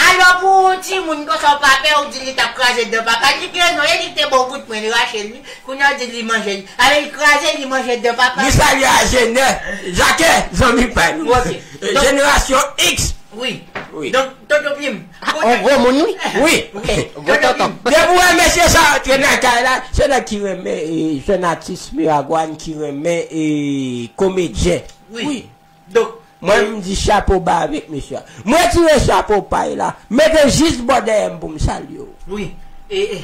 Alò pou yon timoun konsa w pa pè, ou di li t ap kraze dan papa l, li gen rezon, e li te ba w kout pwen, li rache l, wi. Kounye a w di li manje l. Ale l kraze, li manje dan papa l. Nou salye Ajenè, Jakè, zanmi pa nou. Ok. Donk, jenerasyon X. Wi. Wi. Donk, Tonton Plim. On gwo moun, wi. Wi. Wi. Gwo tonton. Depi w wè mesye sa antre nan kay la, se nèg ki renmen, eh, se yon atis Miragwàn ki renmen, eh, komedyen. Wi. Wi. Donk, mwen, eh, m di chapo ba avèk mesye a. Mwen tire chapo pay la. Mete jis bò dèyè m pou m salye w. Wi. E, e,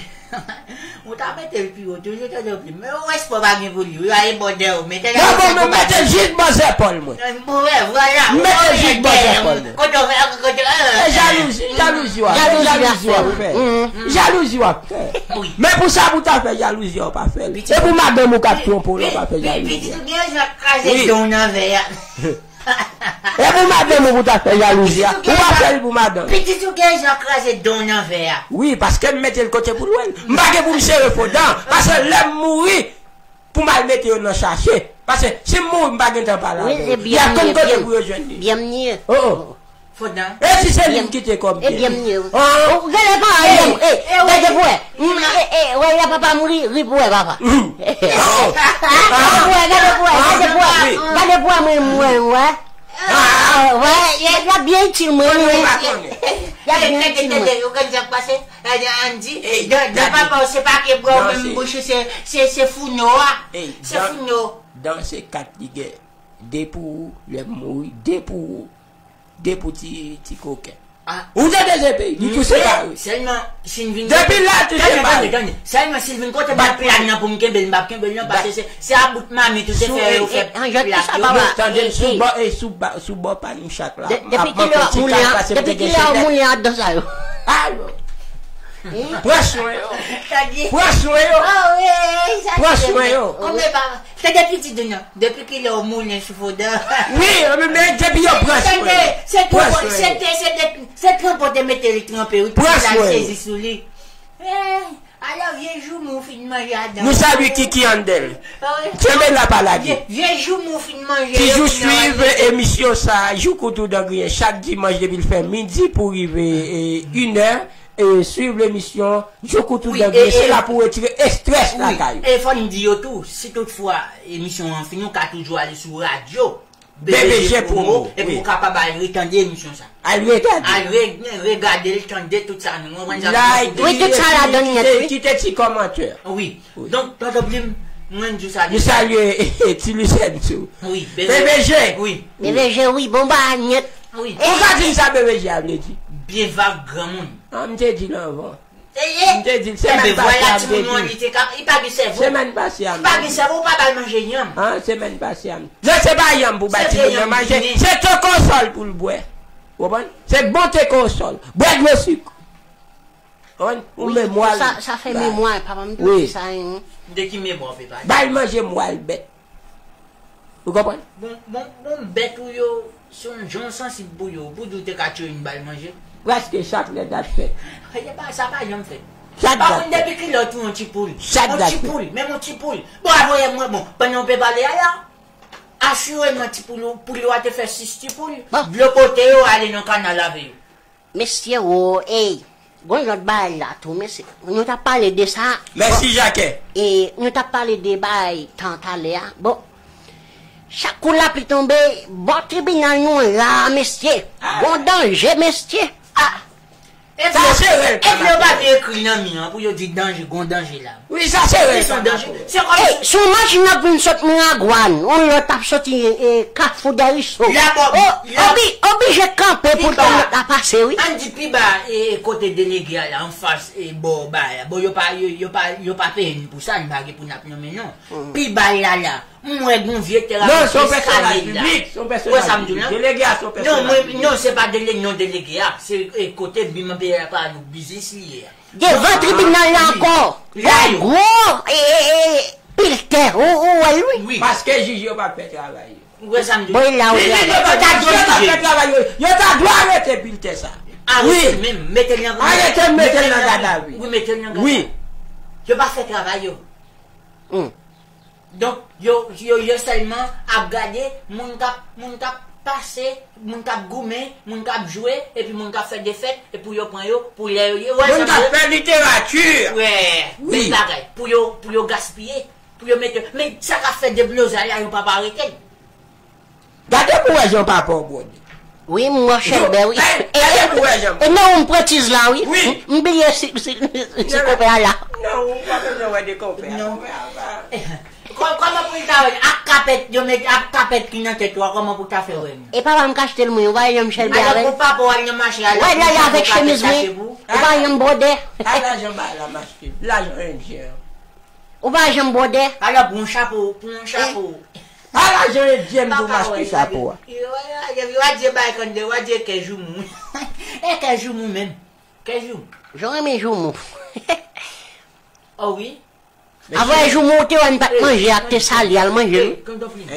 ou ta mete l pi wo, toujou Tonton Plim. Men yon respè pa gen pou li. Wi, a e bò dèyè w. Mete l. Non, bon, men mete jis bò zèpòl mwen. Bon, wè, vwala. Mete jis bò zèpòl mwen. Kote w fè, kote, eh. E jalouzi, jalouzi w ap fè. Jalouzi w ap fè. Jalouzi w ap fè. Wi. Men pou sa pou ta fè jalouzi a, w pa fè l. E pou madanm ou k ap twonpe w la, w pa fè jalouzi a. Pitit ou gen jan kraze don nan vè a. E pou madanm ou pou ta fè jalouzi a. Ou pa fè l pou madanm. Pitit ou gen jan kraze don nan vè a. Wi, paske m mete l kote pou l wè l. M pa gen pou m sere fo dan. Paske lè m mouri, pou m al mete yo nan chache. Paske si m mouri, m pa gen tan pale avè yo. Y ap konn kote pou yo jwenn li. Byen m ye. Oh, oh. Fo dan. E si se li m kite kòm byen? E byen m ye. Ou genlè pa al menm. E, gade pou wè. E, e, wè, y a papa m ri, ri pou wè, papa. Gade pou wè, gade pou wè, gade pou wè. Gade pou wè, mwen, mwen, wè. Wè, y a, y a byen itil mwen, wi. Y a byen itil mwen. Ou konn sa k pase? Andy, dan, dan papa w se pa ke bwa w menm bouch ou, se, se, se founo a. Se founo. Dan se kat li gen. De pou ou, lè m mouri, de pou ou. De pou ti, ti koken. Ou tande se peyi, li tou separe. Sèlman, si n vin depi la, tou separe. Tande, tande. Sèlman, si n vin kote m bat plag nan pou m kenbe l, m p ap kenbe l non, paske se, se a bout mamit ou te fè yo fè plag yo. Tande, sou bò, e, sou ba, sou bò pa nou chak la. Depi kilè w ap moulen an, depi kilè w ap moulen an dan sa yo? Alo. Pran swen yo. Pran swen yo. Pran swen yo. Konbyen pa, tande pitit ou non. Depi kilè w moulen sou fo dan? Wi, men, men depi yo pran swen yo. Se tranpo, se te, se te, se tranpo te mete l tranpe, wi. Pran swen yo. Sezi sou li. Eh, Alò, vye joumou fin manje adan. Nou salye Kiki Andel. Kenbe la, pa lage. Vye, vye joumou fin manje. Toujou swiv emisyon sa, Jouk ou tou dan griyen, chak dimanch depi l fè midi pou rive e, inè. E, swiv lemisyon Jouk ou tou dan griyen. Se la pou retire estrès lakay ou. E fò n di yo tou, si toutfwa emisyon an fini, ou ka toujou ale sou radyo B B G Promo, epi ou kapab al retande emisyon sa. Al regade. Al re-, regade l, tande tout sa nou. Wi, tout sa ladan nèt, wi. Kite ti kòmantè. Wi. Donk, Tonton Plim, mwen di w sa deja. Nou salye Ti Lucène tou. Wi, B B G. Wi. B B G, wi, bon bagay nèt. Wi. Ou ka di m sa B B G a vle di? Byen vag granmoun. Ah, m te di l anvan. M te di l semèn pase a, m te di l. Semèn pase a, m te di l. Li pa gen sèvo. Li pa gen sèvo, ou pa ba l manje yanm. An, semèn pase a, m, non, se pa yanm pou bay timoun nan manje. Se te konsòl pou l bwè. Ou konprann? Se bon te konsòl. Bwè dlo sik. Konprann? Ou memwa l. Sa, sa fè memwa, papa m tou di sa, wi. De ki memwa w pe pale? Ba l manje mwal bèt. Ou konprann? Bon, bon, bon, bèt ou yo, se yon jan w sansib pou yo, pou di w te ka tiye youn ba l manje. Prèske chak lè dat fèt. E pa, sa pa janm fèt. Chak dat fèt. Pa konn depi kilè w tiye yon ti poul. Chak dat fèt. Yon ti poul, menm yon ti poul. Bon, avoye mwen, bon, pandan w pe pale a la, asireman ti poul, poul yo a te fè sis ti poul. Bon. Dlo pote yo ale nan kanal lave yo. Mesye o, ey, gon lòt bagay la tou, mesye. Nou t ap pale de sa. Mèsi, Jakè. E, nou t ap pale de bagay tan talè a. Bon, chak kou lapli tonbe, bò tribinal nou an la, mesye. Gon danje, mesye. Ah! Sa se rèl pa yo pa te ekri nan mi an pou yo di danje, gon danje la. Wi, sa se rèl. Li se yon danje. Se kòm si yon machin ap vin sot Miragwàn, yon lòt ap soti, e, Kafou Dèriso. Oblije kanpe pou l pèmèt la pase, wi. Ann di pi ba, e, kote delege a la, anfas, e, bò ba a. Bon, yo pa, yo, yo pa, yo pa peye n pou sa, n pa gen pou n ap nonmen non. Pi ba la la. M wè gon vye terapis eskalye la. Ou wè sa m di w lan? Delege a se yon pèsonaj piblik. Non, mwen, non, se pa dele-, non, delege a. Se, e, kote biman peye la pa nou biznis li ye a. Devan tribinal la ankò. Gwo, gwo, e, e, e, piltè. Ou, ou wè l, wi. Wi. Paske jij yo pa fè travay yo. Ou wè sa m di w? Bon, e la ou ye. Jij yo pa fè travay yo. Yo ta dwe arete piltè sa. Arete l menm, mete l nan, arete l, mete l nan gadavi. Wi, mete l nan gadavi. Wi. Yo pa fè travay yo. Donk, yo, yo, yo sèlman ap gade moun k ap, moun k ap pase, moun k ap goumen, moun k ap jwe, epi moun k ap fè defèt, e pou yo pran yo, pou lè yo ye. Moun k ap fè literati. Wi. Menm bagay. Pou yo, pou yo gaspiye, pou yo mete, men sa k ap fè deblozay la, yo p ap arete l. Gade pou wè jan papa w bwode. Wi, m wè chèlbè, wi. Gade pou wè jan. E non, m pran tiz la, wi. Wi. M, m bliye si, si, si konpè a la. Non, ou pa bezwen wè de konpè a. Non. Konpè a pa. Kò-, kòman pou l ta wè ak kapèt, yo met ak kapèt ki nan tèt ou a, kòman pou ta fè wè m? E papa m k achte l mwen, ou pa janm chèlbè avè l. Alò pou papa w al nan mache a la, wè, la, la avèk chemiz mwen, ou pa janm bwode. A lajan ba la m achte, lajan endyen an. Ou pa janm bwode. Alò, pou yon chapo, pou yon chapo. A lajan endyen m pou m achte chapo a. Yo, yo, yo, yo, w a di bay kande, w a di kè joumou. E kè joumou menm. Kè joumou. Jan renmen joumou. O wi. Avè joumou, ou te wè n pa t manje ak te sali al manje l. Tonton Plim.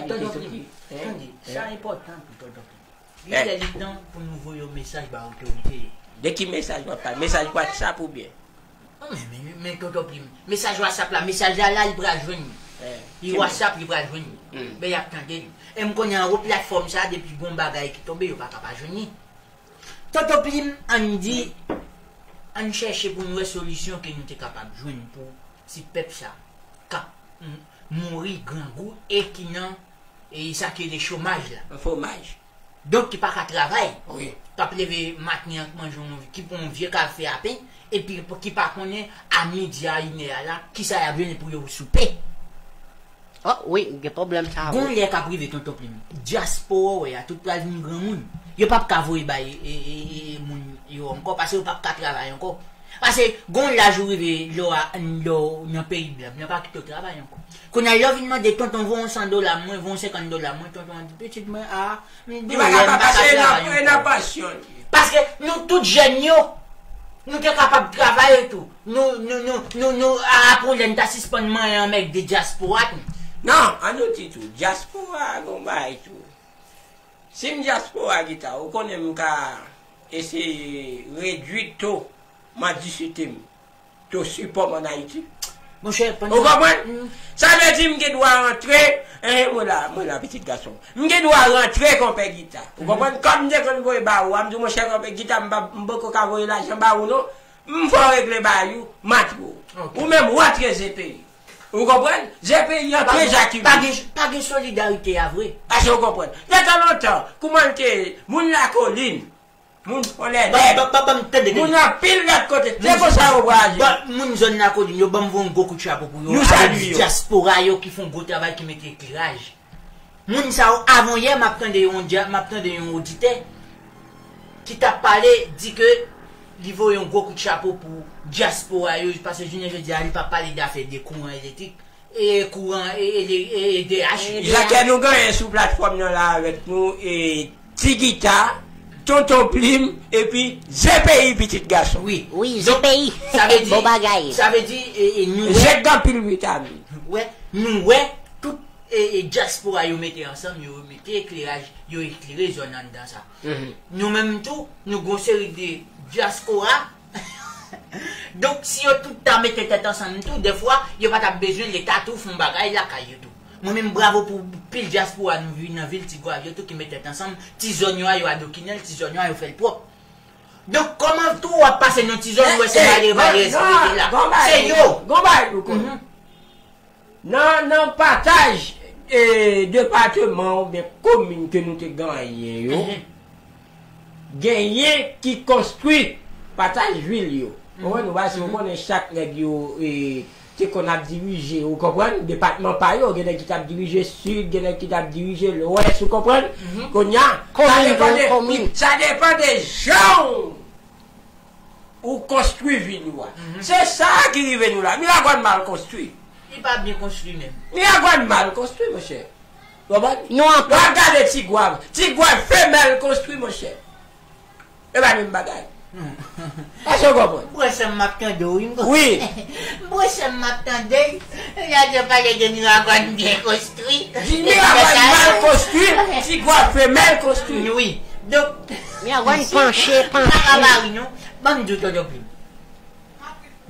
Tonton Plim. Tande, sa enpòtan pou Tonton Plim. Li lè li tan pou nou voye yon mesaj ba otorite yo. De ki mesaj w ap pale? Mesaj WhatsApp oubyen? Non, men, men, men, men, Tonton Plim, mesaj WhatsApp la, mesaj la, la, li pral jwenn li. Li WhatsApp, li pral jwenn li. Men y ap tande li. E m konnen anwo platfòm sa, depi gon bagay ki tonbe, yo pa ka pa jwenn li. Tonton Plim, ann di, ann chèche pou n wè solisyon ke nou te kapab jwenn pou ti pèp sa k ap m-, mouri grangou e ki nan e sa ki rele chomaj la. Fomaj. Donk, ki pa ka travay. Wi. K ap leve maten an, k manje yon, ki pran yon vye kafe a pen, epi ki pa konnen a midi a, inè a la, kisa y ap jwenn pou yo soupe. O, wi, gen pwoblèm sa, wi. Gon lè k ap rive, Tonton Plim. Dyaspora w wè a, tout pral vin granmoun. Yo p ap ka voye bay, e, e, e, e, moun yo ankò, paske yo p ap ka travay ankò. Paske gon laj ou rive lè w a, lè w nan peyi blan, blan pa kite w travay ankò. Kounye a, lè w vin mande tonton voye yon san dola mwen, voye yon senkant dola mwen, tonton an di, pitit mwen, a, m doulè, m pa ka travay ankò. Paske nou tout jèn yo, nou te kapab travay tou. Nou, nou, nou, nou, nou, a, pou lè n ta sispann manyen anmègde dyaspora tou. Non, an nou di tou, dyaspora a gon bagay tou. Si m dyaspora kita, ou konnen m ka eseye redwi to mandisite m. To sipò m ann Ayiti. Monchè, pandan. Ou konprann? Sa vle di m gen dwa rantre, eh, mwen la, mwen la, pitit gason. M gen dwa rantre konpè gita. Ou konprann? Kòm m te konn voye ba ou a, m di, monchè, konpè gita, m pa, m poko ka voye lajan ba ou non. M fè w regle bay ou, m antre w. Ou menm, w antre Z P I. Ou konprann? Z P I antre Jakimi. Pa gen, pa gen solidarite a vre. Èske w konprann? Nan tan lontan, kouman l te ye? Moun lakolin, moun Fòlèlè, moun anpil lòt kote. Se konsa yo vwayaje. Bon, moun zòn lakolin yo, ban m voye yon gwo kout chapo pou yo. Nou salye yo. Avèk dyaspora yo ki fè yon gwo travay, ki mete ekleraj. Moun sa yo, avan yè, m ap tande yon dya-, m ap tande yon oditè ki t ap pale, di ke li voye yon gwo kout chapo pou dyaspora yo, paske jounen jodi a, li pa pale dafè de kouran elektrik, e kouran, e, e, e, e D H. Sa ke nou genyen sou platfòm nan la avèk nou, e Ti Gita, Tonton Plim, epi Z P I pitit gason. Wi. Wi, Z P I. Sa vle di, bon bagay. Sa vle di, e, e, nou wè, jèt anpil vitamin. Wè, nou wè, tout, e, e, dyaspora yo mete ansanm, yo mete ekleraj, yo eklere zòn anndan sa. Nou menm tou, nou gon seri de dyaspora. Donk, si yo tout ta mete tèt ansanm tou, dèfwa, yo pa t ap bezwen Leta tou fè yon bagay lakay yo tou. Mwen menm, bravo pou pil dyaspora nou vi-, nan vil Tigwav yo tou ki met tèt ansanm, ti zòn yo a, yo adokinen l, ti zòn yo a, yo fè l pwòp. Donk, kòman tou w ap pase nan ti zòn, ou wè se malere malere sa mete la? Se yo. Gon bagay nou konnen. Nan, nan pataj, e, depatman oubyen komin ke nou te genyen yo, genyen ki konstwi pataj vil yo. Ou konprann? Ou pa si ou konnen chak nèg yo, e, te konn ap dirije, ou konprann? Depatman pa yo, gen nèg ki t ap dirije sid, gen nèg ki t ap dirije lwès, ou konprann? Kounye a, sa depann de, sa depann de jan ou ou konstwi vil ou a. Se sa ki rive nou la. Miragwàn mal konstwi. Li pa byen konstwi menm. Miragwàn mal konstwi, monchè. Ou konprann? Nou an... W ap gade Tigwav. Tigwav fè mal konstwi, monchè. E pa menm bagay. Èske w konprann? Bwè san m ap tande w, wi. Wi. Bwè san m ap tande. Lè yo pale de Miragwàn byen konstwi. Di Miragwàn mal konstwi, Tigwav fè mal konstwi. Wi. Donk, Miragwàn panche, panche. Sa pa mari, non. Ban m di w, Tonton Plim.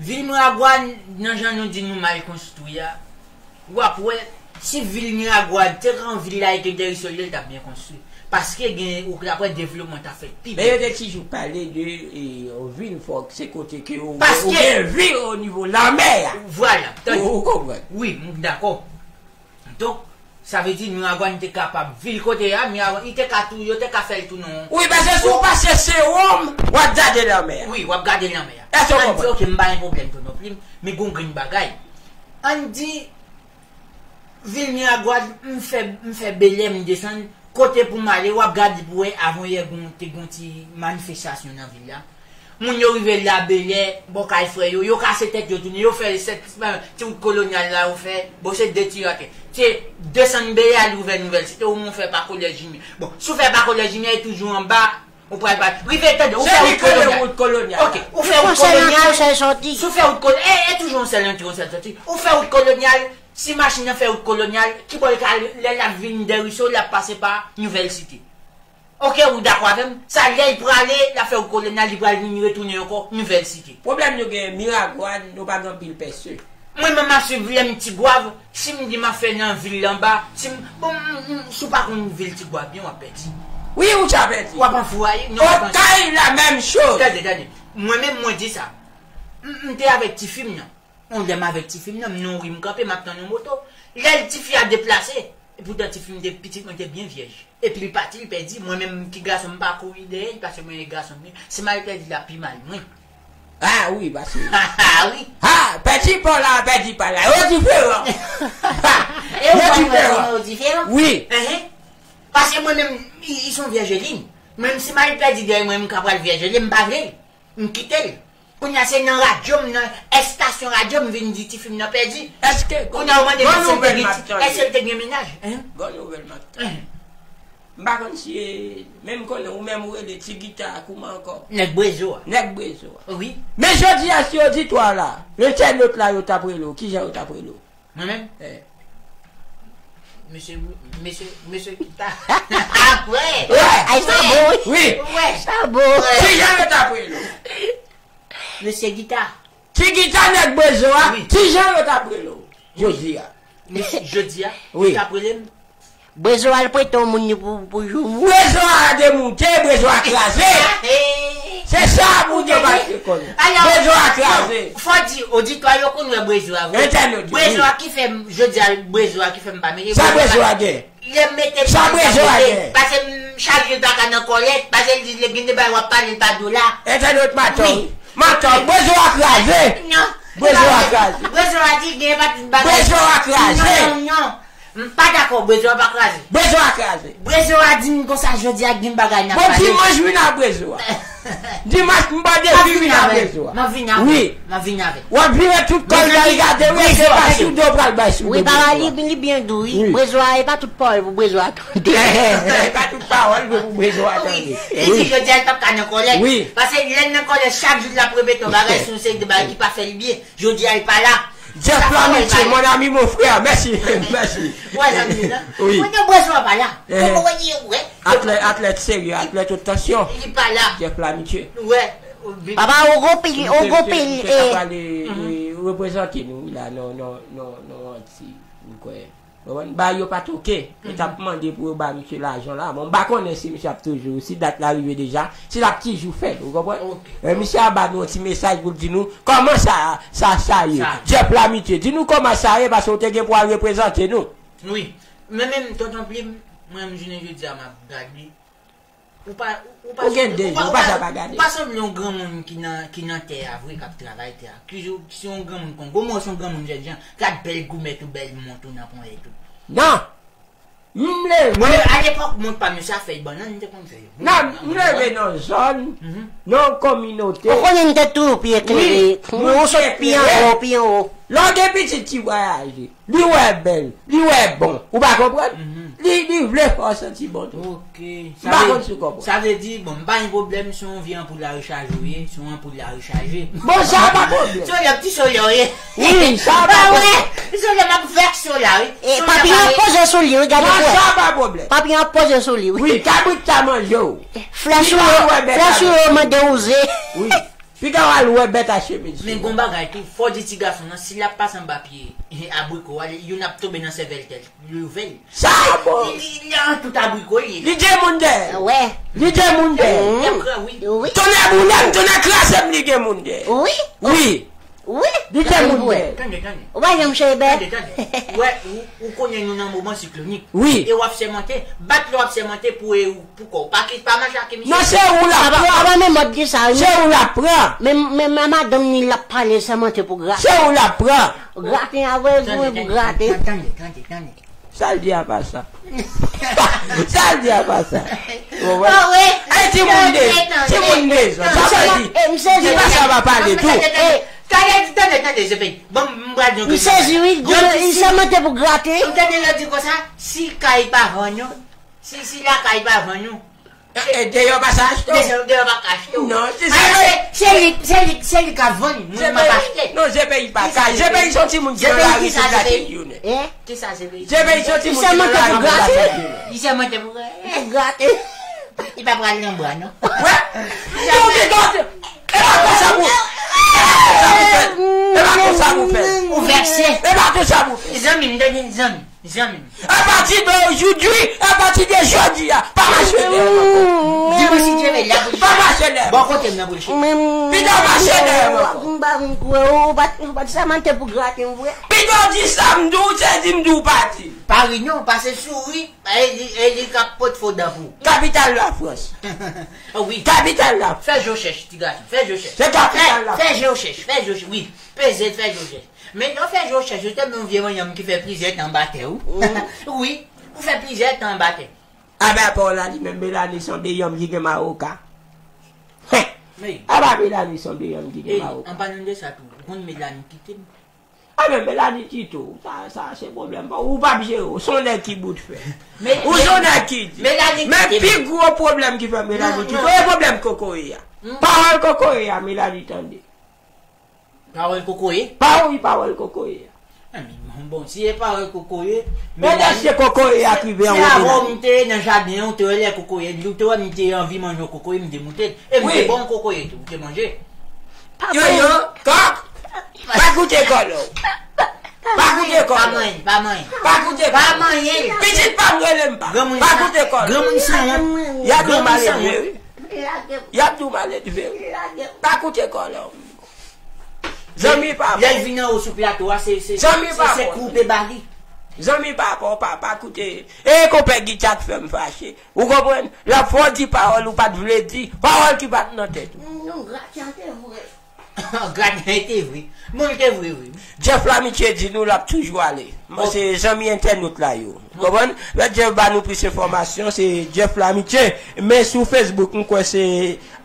Vil Miragwàn, nan jan nou di nou mal konstwi a, w ap wè, si vil Miragwàn te ka yon vil la e ke Dèriso li ye, l t ap byen konstwi. Paske gen, ou t ap wè devlopman t ap fèt pi byen. Men yo te toujou pale de, e, yon vil fò, se kote ke ou, ou gen vi o nivo lanmè a. Vwala, tande. Ou, ou konprann? Wi, m dakò. Donk, sa vle di Miragwàn te kapab, vil kote a, Miragwàn, li te ka tou, yo te ka fè l tou non. Wi, paske si w pase Sewòm, w ap gade lanmè a. Wi, w ap gade lanmè a. Èske w konprann? Ann di, oke, m pa gen pwoblèm, Tonton Plim, men gon grenn bagay. Ann di, vil Miragwàn, m fè, m fè Bèlè, m desann, kote pou m ale, w ap gade pou wè, avan yè gon, te gon ti manifestasyon nan vil la. Moun yo rive Labèlè, bò kay frè yo, yo kase tèt yo tounen, yo fè sèt, ti wout Kolonyal la yo fè, bon, se de ti atè. Se desann Bèlè al ouvè Nouvèl Site, ou menm w fè pa Kolèj Jimyè. Bon, si w fè pa Kolèj Jimyè, e toujou anba, ou pral pa. Rive, tande, ou fè wout Kolonyal. Oke, ou fè wout Kolonyal. Si w fè wout Kolonyal, e, e toujou yon sèl antre, yon sèl sòti. Ou fè wout Kolonyal, si machin nan fè wout Kolonyal, kibò l ka ale, lè l ap vin Dèriso, l ap pase pa Nouvèl Site. Oke, ou dakò avè m? Sa lè l prale, l ap fè wout Kolonyal, li pral vin retounen ankò, Nouvèl Site. Pwoblèm nou gen, Miragwàn, nou pa gen anpil pèse. Mwen menm m ap swiv lè m Tigwav, si m di m ap fè nan vil anba, si m, bon, m, m, si w pa konn vil Tigwav byen, w ap pèdi. Wi, ou ja pèdi. W ap anfouraye, non, w ap anfouraye. Okay, la menm choz. Tande, tande. Mwen menm, mwen di sa. M, m te avèk tifi m nan. Yon lè m avèk tifi m nan, m nan yon ri m kanpe, m ap tann yon moto. Lè l tifi a deplase, epoutan tifi m te, pitit mwen te byen vyèj. Epi l pati, l pèdi. Mwen menm ki gason, m pa kouri dèyè l, paske mwen e gason m ye. Si m al pèdi l, l ap pi mal mwen. A wi, paske... A wi. A, pèdi pa w la, pèdi pa l la. Yo diferan. Yo diferan. Yo diferan. Wi. Enhen. Paske mwen menm, li, li se yon vyèj li. Mwen menm si m al pèdi dèyè mwen, m ka pral vyèj li, m pa vle l. M kite l. Kounye a se nan radyo m, nan estasyon radyo m vin di tifi m nan pèdi. Èske... Kounye a ou mande m èske l te gen, èske l te gen mennaj? Gon nouvèl m ap tann. M pa konn si e, men m konnen ou menm ou rele Ti Gita a kouman ankò? Nèg Brezo a. Nèg Brezo a. Wi. Men jodi a si yo di twa la, entènot la yo t ap rele w, kijan yo t ap rele w? Mwen menm? Eh. Mesye, mesye, mesye Gita. Apre. Ay, sa bon, wi. Wi. Sa bon. Kijan yo t ap rele w? Mesye Gita. Ti gita nèg Brezo a, wi, ti jan yo t ap rele w jodi a. Men jodi a, wi, yo t ap rele m. Brezo al prete yon moun li pou, pou joumou. Brezo a demoute, Brezo a kraze. Se sa moun yo pa te konn. Brezo a kraze. Fò di, oditwa yo konn wè Brezo a vre. Entènot yo, wi. Brezo a ki fè m, jodi a, Brezo a ki fè m pa mete. Sa Brezo a gen? Lè m mete m nan sa m mete, pase m chak jou l pa ka nan kòlèt, pase l di l gen de bagay w ap pale l pa di w la. Entènot Matòg. Wi. Matòg, Brezo a kraze. Non. Brezo a kraze. Brezo a di gen pa tout bagay. Brezo a kraze. Non, non, non. M pa dakò, Brezo a pa kraze. Brezo a kraze. Brezo a di m konsa jodi a gen bagay n ap pale. Bon, dimanch vin a Brezo a. Dimanch m pa de vin a Brezo a. M ap vin avè. Wi. M ap vin avè. W ap vire tout kò l la, li gade w, se pa sou do pral bay sou do. Wi, papa, li, li byen dou, wi. Wi. Brezo a, e pa tout pawòl pou Brezo a tande. E pa tout pawòl pou Brezo a tande. Wi. E si jodi a, l p ap ka nan kòlèt. Wi. Paske lè l nan kòlèt, chak jou l ap repete yon bagay sou yon seri de bagay ki pa fè l byen. Jodi a, li pa la. Jeff Lamitye, mon ami, mon frère, mèsi, mèsi. Wè, zanmi, non? Wi. Mwen, Brezo a pa la. Kòman w di, wè? Atlèt, atlèt serye, atlèt haute tension. Li pa la. Jeff Lamitye. Wè. Papa, ou gon pil, ou gon pil, e. Pale, e, reprezante nou la, non, non, non, non, ti, m kwè. Konprann? Ba yo pa toke. Yo t ap mande pou yo ba misye lajan la. Bon, m pa konnen si misye ap toujou, si dat la rive deja, si l ap toujou fè l, ou konprann? Ok. E, misye a ba nou yon ti mesaj pou l di nou kòman sa, sa, sa ye. Sa. Jeff Lamitye, di nou kòman sa ye, paske w te gen pou al reprezante nou. Wi. Men menm, Tonton Plim, mwen menm jounen jodi a, m ap gade. Ou pa, ou, ou pa, ou gen de je, ou pa, ou pa sa pa gade. Ou pa sanble yon granmoun ki nan, ki nan tè a vre, k ap travay tè a. Ki jou, si yon granmoun kon, gwo mwen se yon granmoun jèn jan, gad bèl goumèt ou, bèl mont ou nan ponyèt ou. Non. M leve. Mwen, alepòk, mont pa m yo, se a fèy bannann m te konn fè yo. Non, m leve nan zòn, nan kominote. Ou konnen m te toujou pye klere. Wi, mwen sot pi anwo, pi anwo. Lè w gen pitit ki vwayaje. Li wè bèl, li wè bon. Ou pa konprann? Mhm. Li, li vle fè w santi bon tou. Ok. M pa konn si w konprann. Sa vle di, bon, m pa gen pwoblèm si w yon vye anpoul la rechaje w ye, si w yon anpoul la rechaje. Bon, sa pa pwoblèm. Solè, ti solè w ye. Wi, sa pa pwoblèm. Solè, m ap vèk solè, wi. E, papi an poze sou li, wi, gade. Non, sa pa pwoblèm. Papi an poze sou li, wi. Wi, kabrit ta manje w. Flèch ou yo, flèch ou yo mande w ze. Wi. Piga w al wè bèt a chemiz. Men gon bagay tou, fò di ti gason nan, si l ap pase anba pye abriko a, youn ap tonbe nan sèvèl tèl, li ouvè l. Sa bon. Li, li, li an tout abriko li ye. Li gen moun dèyè. Wè. Li gen moun dèyè. Li ap gran, wi. Wi. Tonnè boule m, tonnè kraze m, li gen moun dèyè. Wi. Wi. Wi. Li gen moun dèyè. Tande, tande. Ou pa janm chebe. Tande, tande. Wè, ou, ou konnen nou nan moman siklonik. Wi. E w ap sèmante. Bat lè w ap sèmante pou e ou. Poukò w pa ki, pa mache ak misye? Non, se ou l ap pran. Apa, apa men mòd di sa, wi. Se ou l ap pran. Men, men, men madanm ni l ap pale sèmante pou grate. Se ou l ap pran. Grate avè l, pou grate. Tande, tande, tande. Sa l di a pa sa. Sa l di a pa sa. Ou konprann? Ay, timoun de, timoun de zòn. Sa vle di, se pa sa pa pale tou. Tande, tande, tande, se fè. Bon, m pral di yon. M sezi, wi, li sèmante pou grate. M tande yo di konsa, si kay pa vann yo, Si, si lakay pa vann ou. E, e, deyò pa sa achte w. Deyò, deyò pa ka achte w. Non, se sa. Se, se li, se li, se li k ap vann, mwen m ap achte. Non, G P I pa ka. G P I se yon timoun ki nan lari sou Platin Lyonè. Kisa G P I? G P I se yon timoun ki nan lari sou Platin Lyonè. Li sèmante pou grate. Pou grate. Li pa pral nan bwa, non. Wè. Yo, yo, yo, e pa konsa pou, e pa konsa pou fè. E pa konsa pou fè. Ou vèse. E pa konsa pou fè. Zanmi m, tande, zanmi. Zanmi m. Apati de jodi, apati de jodi a, pa mache dèyè m ankò. Di mwen si Dye vle, la pou l chita. Pa mache dèyè m. Bò kote m nan pou l chita. Pito mache dèyè m ankò. M pa vin kwè w, ou pa, ou pa t sèmante pou grate m vre. Pito di sa m di w, se di m di w pa di. Pa ri non, pase souri, e li, e li k ap pot fo dan pou ou. Kapital Lafrans. Wi. Kapital Lafrans. Fè je w chèch, ti gason, fè je w chèch. Se kapital Lafrans. Fè je w chèch, fè je w chèch, wi. Peze, fè je w chèch. Men lè w fè je w chèch, ou tonbe yon vye manyanm ki fè plizyè tan anba tè, wi. Wi, ou fè plizyè tan anba tè. Apa pa w la li menm, Melanie sanble yanm ki gen mawoka. Apa Melanie sanble yanm ki gen mawoka. An palan de sa tou, ou konn Melanie kite m. A men Melanie kite w, sa, sa se pwoblèm pa w, ou p ap jere w, se yon nèg ki bout fè. Ou se yon nèg ki di. Men pi gwo pwoblèm ki fè Melanie kite w, e pwoblèm kokoye a. Pawòl kokoye a, Melanie tande. Pawòl kokoye? Pa wi, pawòl kokoye. Bon, si e pawòl kokoye, men èske kokoye a k rive anwo Melanie? Si avè w m te nan jaden an, ou te wè lè kokoye, ou te wè m te anvi manje yon kokoye, m te moute l. E m te ba w yon kokoye tou, ou te manje. Yo, yo, kòk! Pa koute kòlè w. Pa koute kòlè w. Pa manyen, pa manyen. Pa koute kòlè w. Pa manyen. Pitit pa m rele m pa. Pa koute kòlè w. Granmoun sanwont. Y ap di w maledve wi. Y ap di w maledve wi. Pa koute kòlè w. Zanmi pa bon. Lè l vin anwo sou plato a, se, se, se, se koupe ba li. Zanmi pa bon, pa, pa koute. E konpè Gita k fè m fache. Ou konprann? L ap fè w di pawòl ou pa t vle di. Pawòl ki pa t nan tèt ou. Nou grate an te vre. Grate an te vre. Bon, l te vre, wi. Jeff Lamitye di nou l ap toujou ale. Bon, se zanmi entènot la yo. Ou konprann? Lè Jeff ba nou plis enfòmasyon, se Jeff Lamitye. Men sou Facebook, m kwè se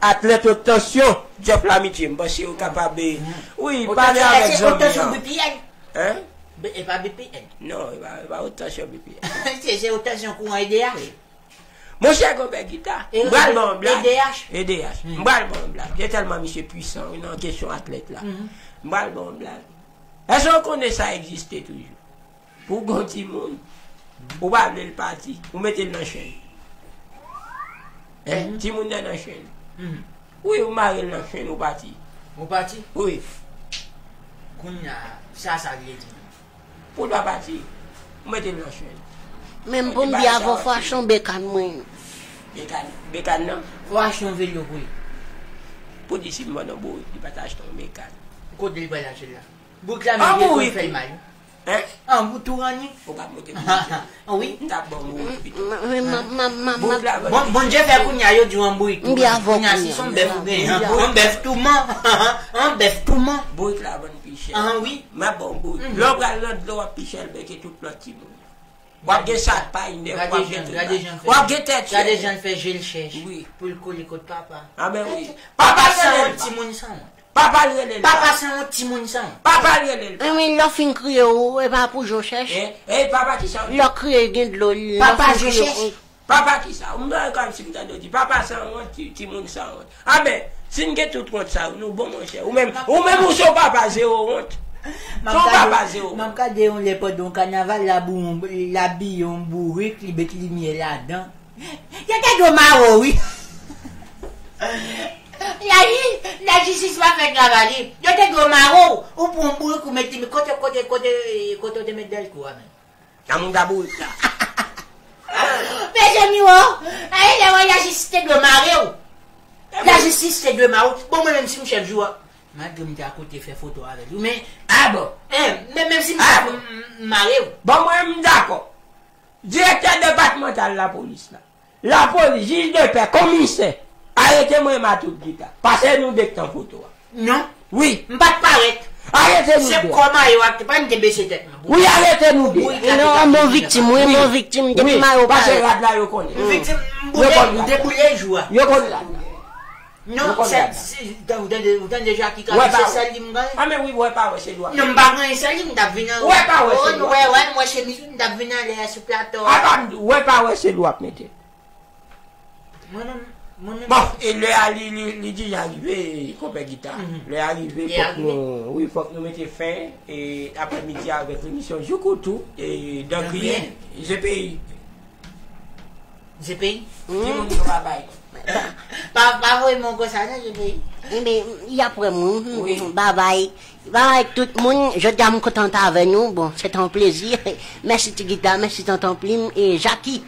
Atlèt Haute Tension, Jeff Lamitye. M panse yo kapab, wi, pale avèk zanmi an. Hein? E pa B P N. Non, e pa, e pa Haute Tension B P N. Se, se Haute Tension kouran E D H. Monchè, konpè Gita, m pral ba w yon blag. E D H. E D H. M pral ba w yon blag. Gen tèlman misye pwisan, wi, nan kesyon atlèt la. M pral ba w yon blag. Èske w konnen sa egziste toujou? Pou w gon timoun, ou pa vle l pati, ou mete l nan chenn. Hein? Timoun nan nan chenn. Wi, ou mare l nan chenn, ou pati. Ou pati? Wi. Kounye a, sa, sa vle di? Pou l pa pati, ou mete l nan chenn. Men m pou m di avè w, fò achte yon bekàn mwen. Bekàn, bekàn nan? Fò achte yon velo pou li. Pou di si m vann yon bourik, li pa t achte yon bekàn. Kote li pral achte l la? Bourik la menm li konn fè l mal. Hein? An, ou tou ranni? Ou pa t monte bourik la. Wi. M t ap ba w bourik pito. Bourik la vann pi chè. Bondye fè kounye a yo di w an bourik tou ranni. Kounye a si se yon bèf ou genyen, an bèf touman. An bèf touman. Bourik la vann pi chè. An wi. M ap ba w bourik. Lè w pral nan dlo w ap pichèlbeke tout lòt timoun. W ap gen sak pay nèf, w ap gen tout bagay. W ap gen tèt chè. Gade jan l fè je l chèch pou l kole kot papa. A ben wi. Papa sanwont, timoun sanwont. Papa l rele l. Papa sanwont, timoun sanwont. Papa l rele l. Enben, lè w fin kriye, ou, e pa pou je w chèch. E, e papa kisa w di? Lè w kriye, gen dlo, lè w fin kriye, ou. Papa kisa? M tande kòmsi m tande w di, papa sanwont, ti, timoun sanwont. A ben, si n gen tout wont sa yo, nou bon, monchè. Ou menm, ou menm ou se yon papa zewo wont. Se yon papa zewo wont. M ap gade yon lè pandan yon kanaval, l ap abiye yon bourik, li met limyè ladan. Yo te dwe mare w, wi. Laji-, lajistis pa fè travay li. Yo te dwe mare w. Ou pran yon bourik, ou met limyè. Kote, kote, kote, kote w te met dèlko a menm? Nan moun ka bourik la. Mezanmi, o, e lè w wè lajistis te dwe mare w. Lajistis te dwe mare w. Bon, mwen menm si m chèf jou a, malgre m te akote fè foto avè l, wi, men, a bon, men, menm si m chèf, m, m, m mare w. Bon, mwen, m dakò. Direktè depatmantal lapolis la. Lapolis, jij de pè, komisè, arete mwen Matout Gita. Pase nou de k t an foto a. Non. Wi. M pa t parèt. Arete nou de. Se kò mayo a ki pa m te bese tèt mwen. Wi, arete nou de. Non, m bon viktim, wi, m bon viktim. Depi mayo parèt. Pase rad la, yo konnen. M viktim, m boule, m deboule jou a. Yo konnen rad la. Non, se, se, ou tande, ou tande Jackie ka di se sèl li m genyen. A men wi, wè pa wè se dwa. Non, m pa genyen sèl li, m t ap vin an. Wè pa wè se dwa. Wè, wè, m wè chemiz, m t ap vin anlè a sou plato a. A pa m di, wè pa wè se dwa ap mete. Mwen menm, mwen menm. Bon, e lè a li, li, li deja rive, konpè Gita. Lè a rive, fòk nou, wi, fòk nou mete fen, e, aprèmidi avèk emisyon Jouk ou tou, e, Dan Griyen, G P I. G P I? Ki moun yo pa bay? Pa, pa voye m ankò sa non, G P I. Enben, y ap wè mwen. Wi. Babay. Babay tout moun. Jodi a m kontan t avè nou. Bon, se te yon plezi. Mèsi Ti Gita, mèsi Tonton Plim e Jackie.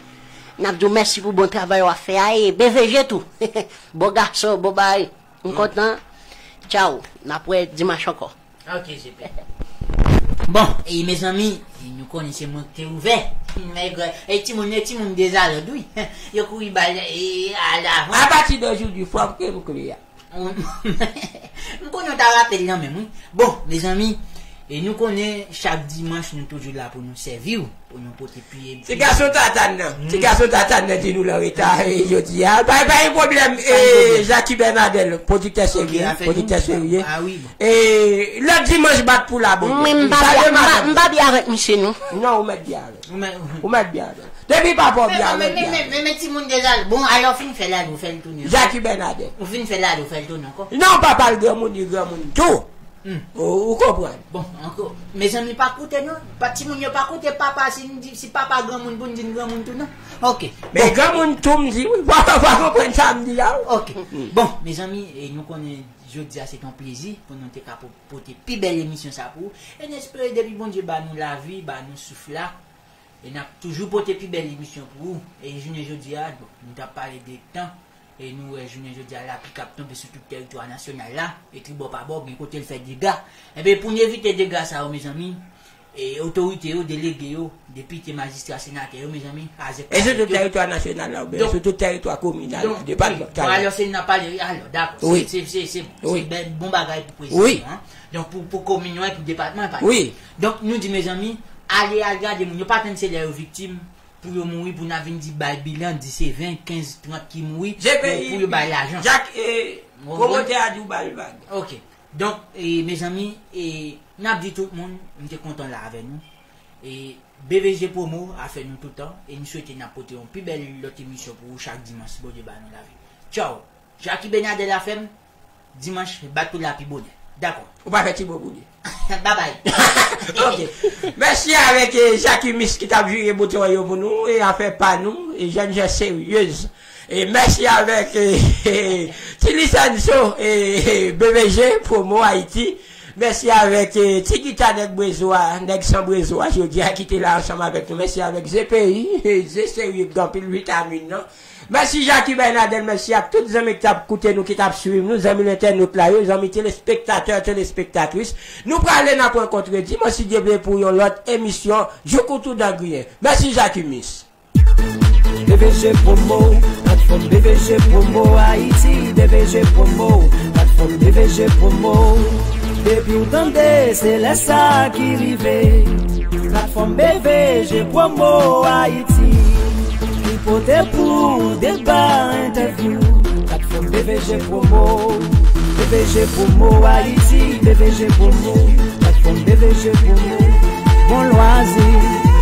N ap di w mèsi pou bon travay w ap fè a e B V G tou. Bon gason, bon bagay. M kontan. Tchaw. N ap wè dimanch ankò. Ok, super. Bon, e mezanmi, e nou konnen se mwen ki te ouvè. Nèg, e timoun, e timoun dezalòd, wi. Yo kouri bal, e, alavan. Apati de jodi, fò ke m klè a. M konnen w ta rape l nan menm, wi. Bon, mezanmi, e nou konnen chak dimanch nou toujou la pou nou sèvi w, pou nou pote Ti gason Tatàn nan. Ti gason Tatàn nan di nou l anreta, e, jodi a. Pa, pa gen pwoblèm, e, Jackie Bernadel, pwodiktè serye, pwodiktè serye. E, lòt dimanch bat pou la, bon. Mwen, m pa byen, m pa, m pa byen avèk misye, non. Non, ou mèt byen avè l. Ou mèt byen avè l. Depi papa w byen avè l, byen avè l. Men, men, men, men, men timoun dezalòd. Bon, alò fin fè l ale, ou fè l tounen. Jackie Bernadel. Ou fin fè l ale, ou fè l tounen ankò. Non, papa l granmoun, li granmoun tou. Hmm. Ou, ou konprann? Bon, ankò. Mezanmi, pa koute non. Pa timoun yo pa koute papa, si n di, si papa granmoun pou n di n granmoun tou non. Ok. Men granmoun tou m di wi. Papa pa konprann sa m di a wi. Ok. Bon, mezanmi, e nou konnen Jodi a se t yon plezi pou nou te ka po- pote pi bèl emisyon sa pou ou. E n espere depi Bondye ba nou lavi, ba nou souf la, e n ap toujou pote pi bèl emisyon pou ou. E jounen jodi a, bon, nou t ap pale de tan, e nou wè jounen jodi a lapli k ap tonbe sou tout tèritwa nasyonal la, e tribò pa bò, gen kote l fè dega. Enben, pou n evite dega sa yo, mezanmi, e otorite yo, delege yo, depite, majistra, senatè yo, mezanmi, azèk, e sou tout tèritwa nasyonal la, oubyen sou tout tèritwa kominal, depatmantal la. Alò, se n ap pale, alò, dakò, se, se, se, se bon, se bèl, bon bagay pou prezidan an. Donk, pou, pou komin yo, pou depatman, pa egzanp. Donk, nou di, mezanmi, ale, al gade moun yo, pa tann se lè yo viktim, pou yo mouri, pou n ap vin di bay bilan, di se ven, kenz, trant ki mouri, pou, pou yo bay lajan. Jak, e, pwomotè a di w ba l vag. Ok. Donk, e, mezanmi, e, n ap di tout moun, m te kontan la avè nou. E, B V G Promo a fè nou toutan, e m swete n ap pote yon pi bèl lòt emisyon pou ou chak dimanch, si Bondye ba nou lavi. Tchaw! Jacky Bernadel a fè m, dimanch, bat pou la pi bonè. Dakò. Ou pa fè ti bo pou li. Babay. Ok. Mèsi avèk, e, Jacky Miss ki t ap vire bouton yo pou nou, e afè pa nou, e jèn jan seryez. E mèsi avèk, e, e, Ti Lisanso, e, e, B V G, Promo Haïti. Mèsi avèk, e, Ti Gita nèg Brezo a, nèg san Brezo a, jodi a ki te la ansanm avèk nou. Mèsi avèk Z P I, e, ze serye k gen anpil vitamin nan. Mèsi Jacky Bernadel, mèsi ak tout zanmi ki t ap koute nou, ki t ap swiv nou, zanmi lentènot la yo, zanmi telespektatè, telespektatris. Nou prale, n ap rankontre dimanch, si Dye vle, pou yon lòt emisyon Jouk ou tou dan griyen. Mèsi Jacky Miss. B V G Promo, platfòm B V G Promo Ayiti, B V G Promo, platfòm B V G Promo. Depi w tande, se lè sa ki rive. Platfòm B V G Promo Ayiti, ki pote pou ou deba, entèvyou. Platfòm B V G Promo, B V G Promo Ayiti, B V G Promo, platfòm B V G Promo. Bon lwazi,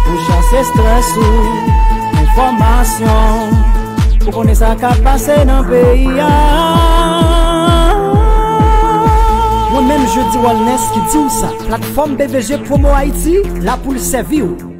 pou chase estrès ou, enfòmasyon, pou konnen sa k ap pase nan peyi a. Mwen menm, Jeudy Wellness ki di w sa. Platfòm B V G Promo Ayiti la pou l sèvi w.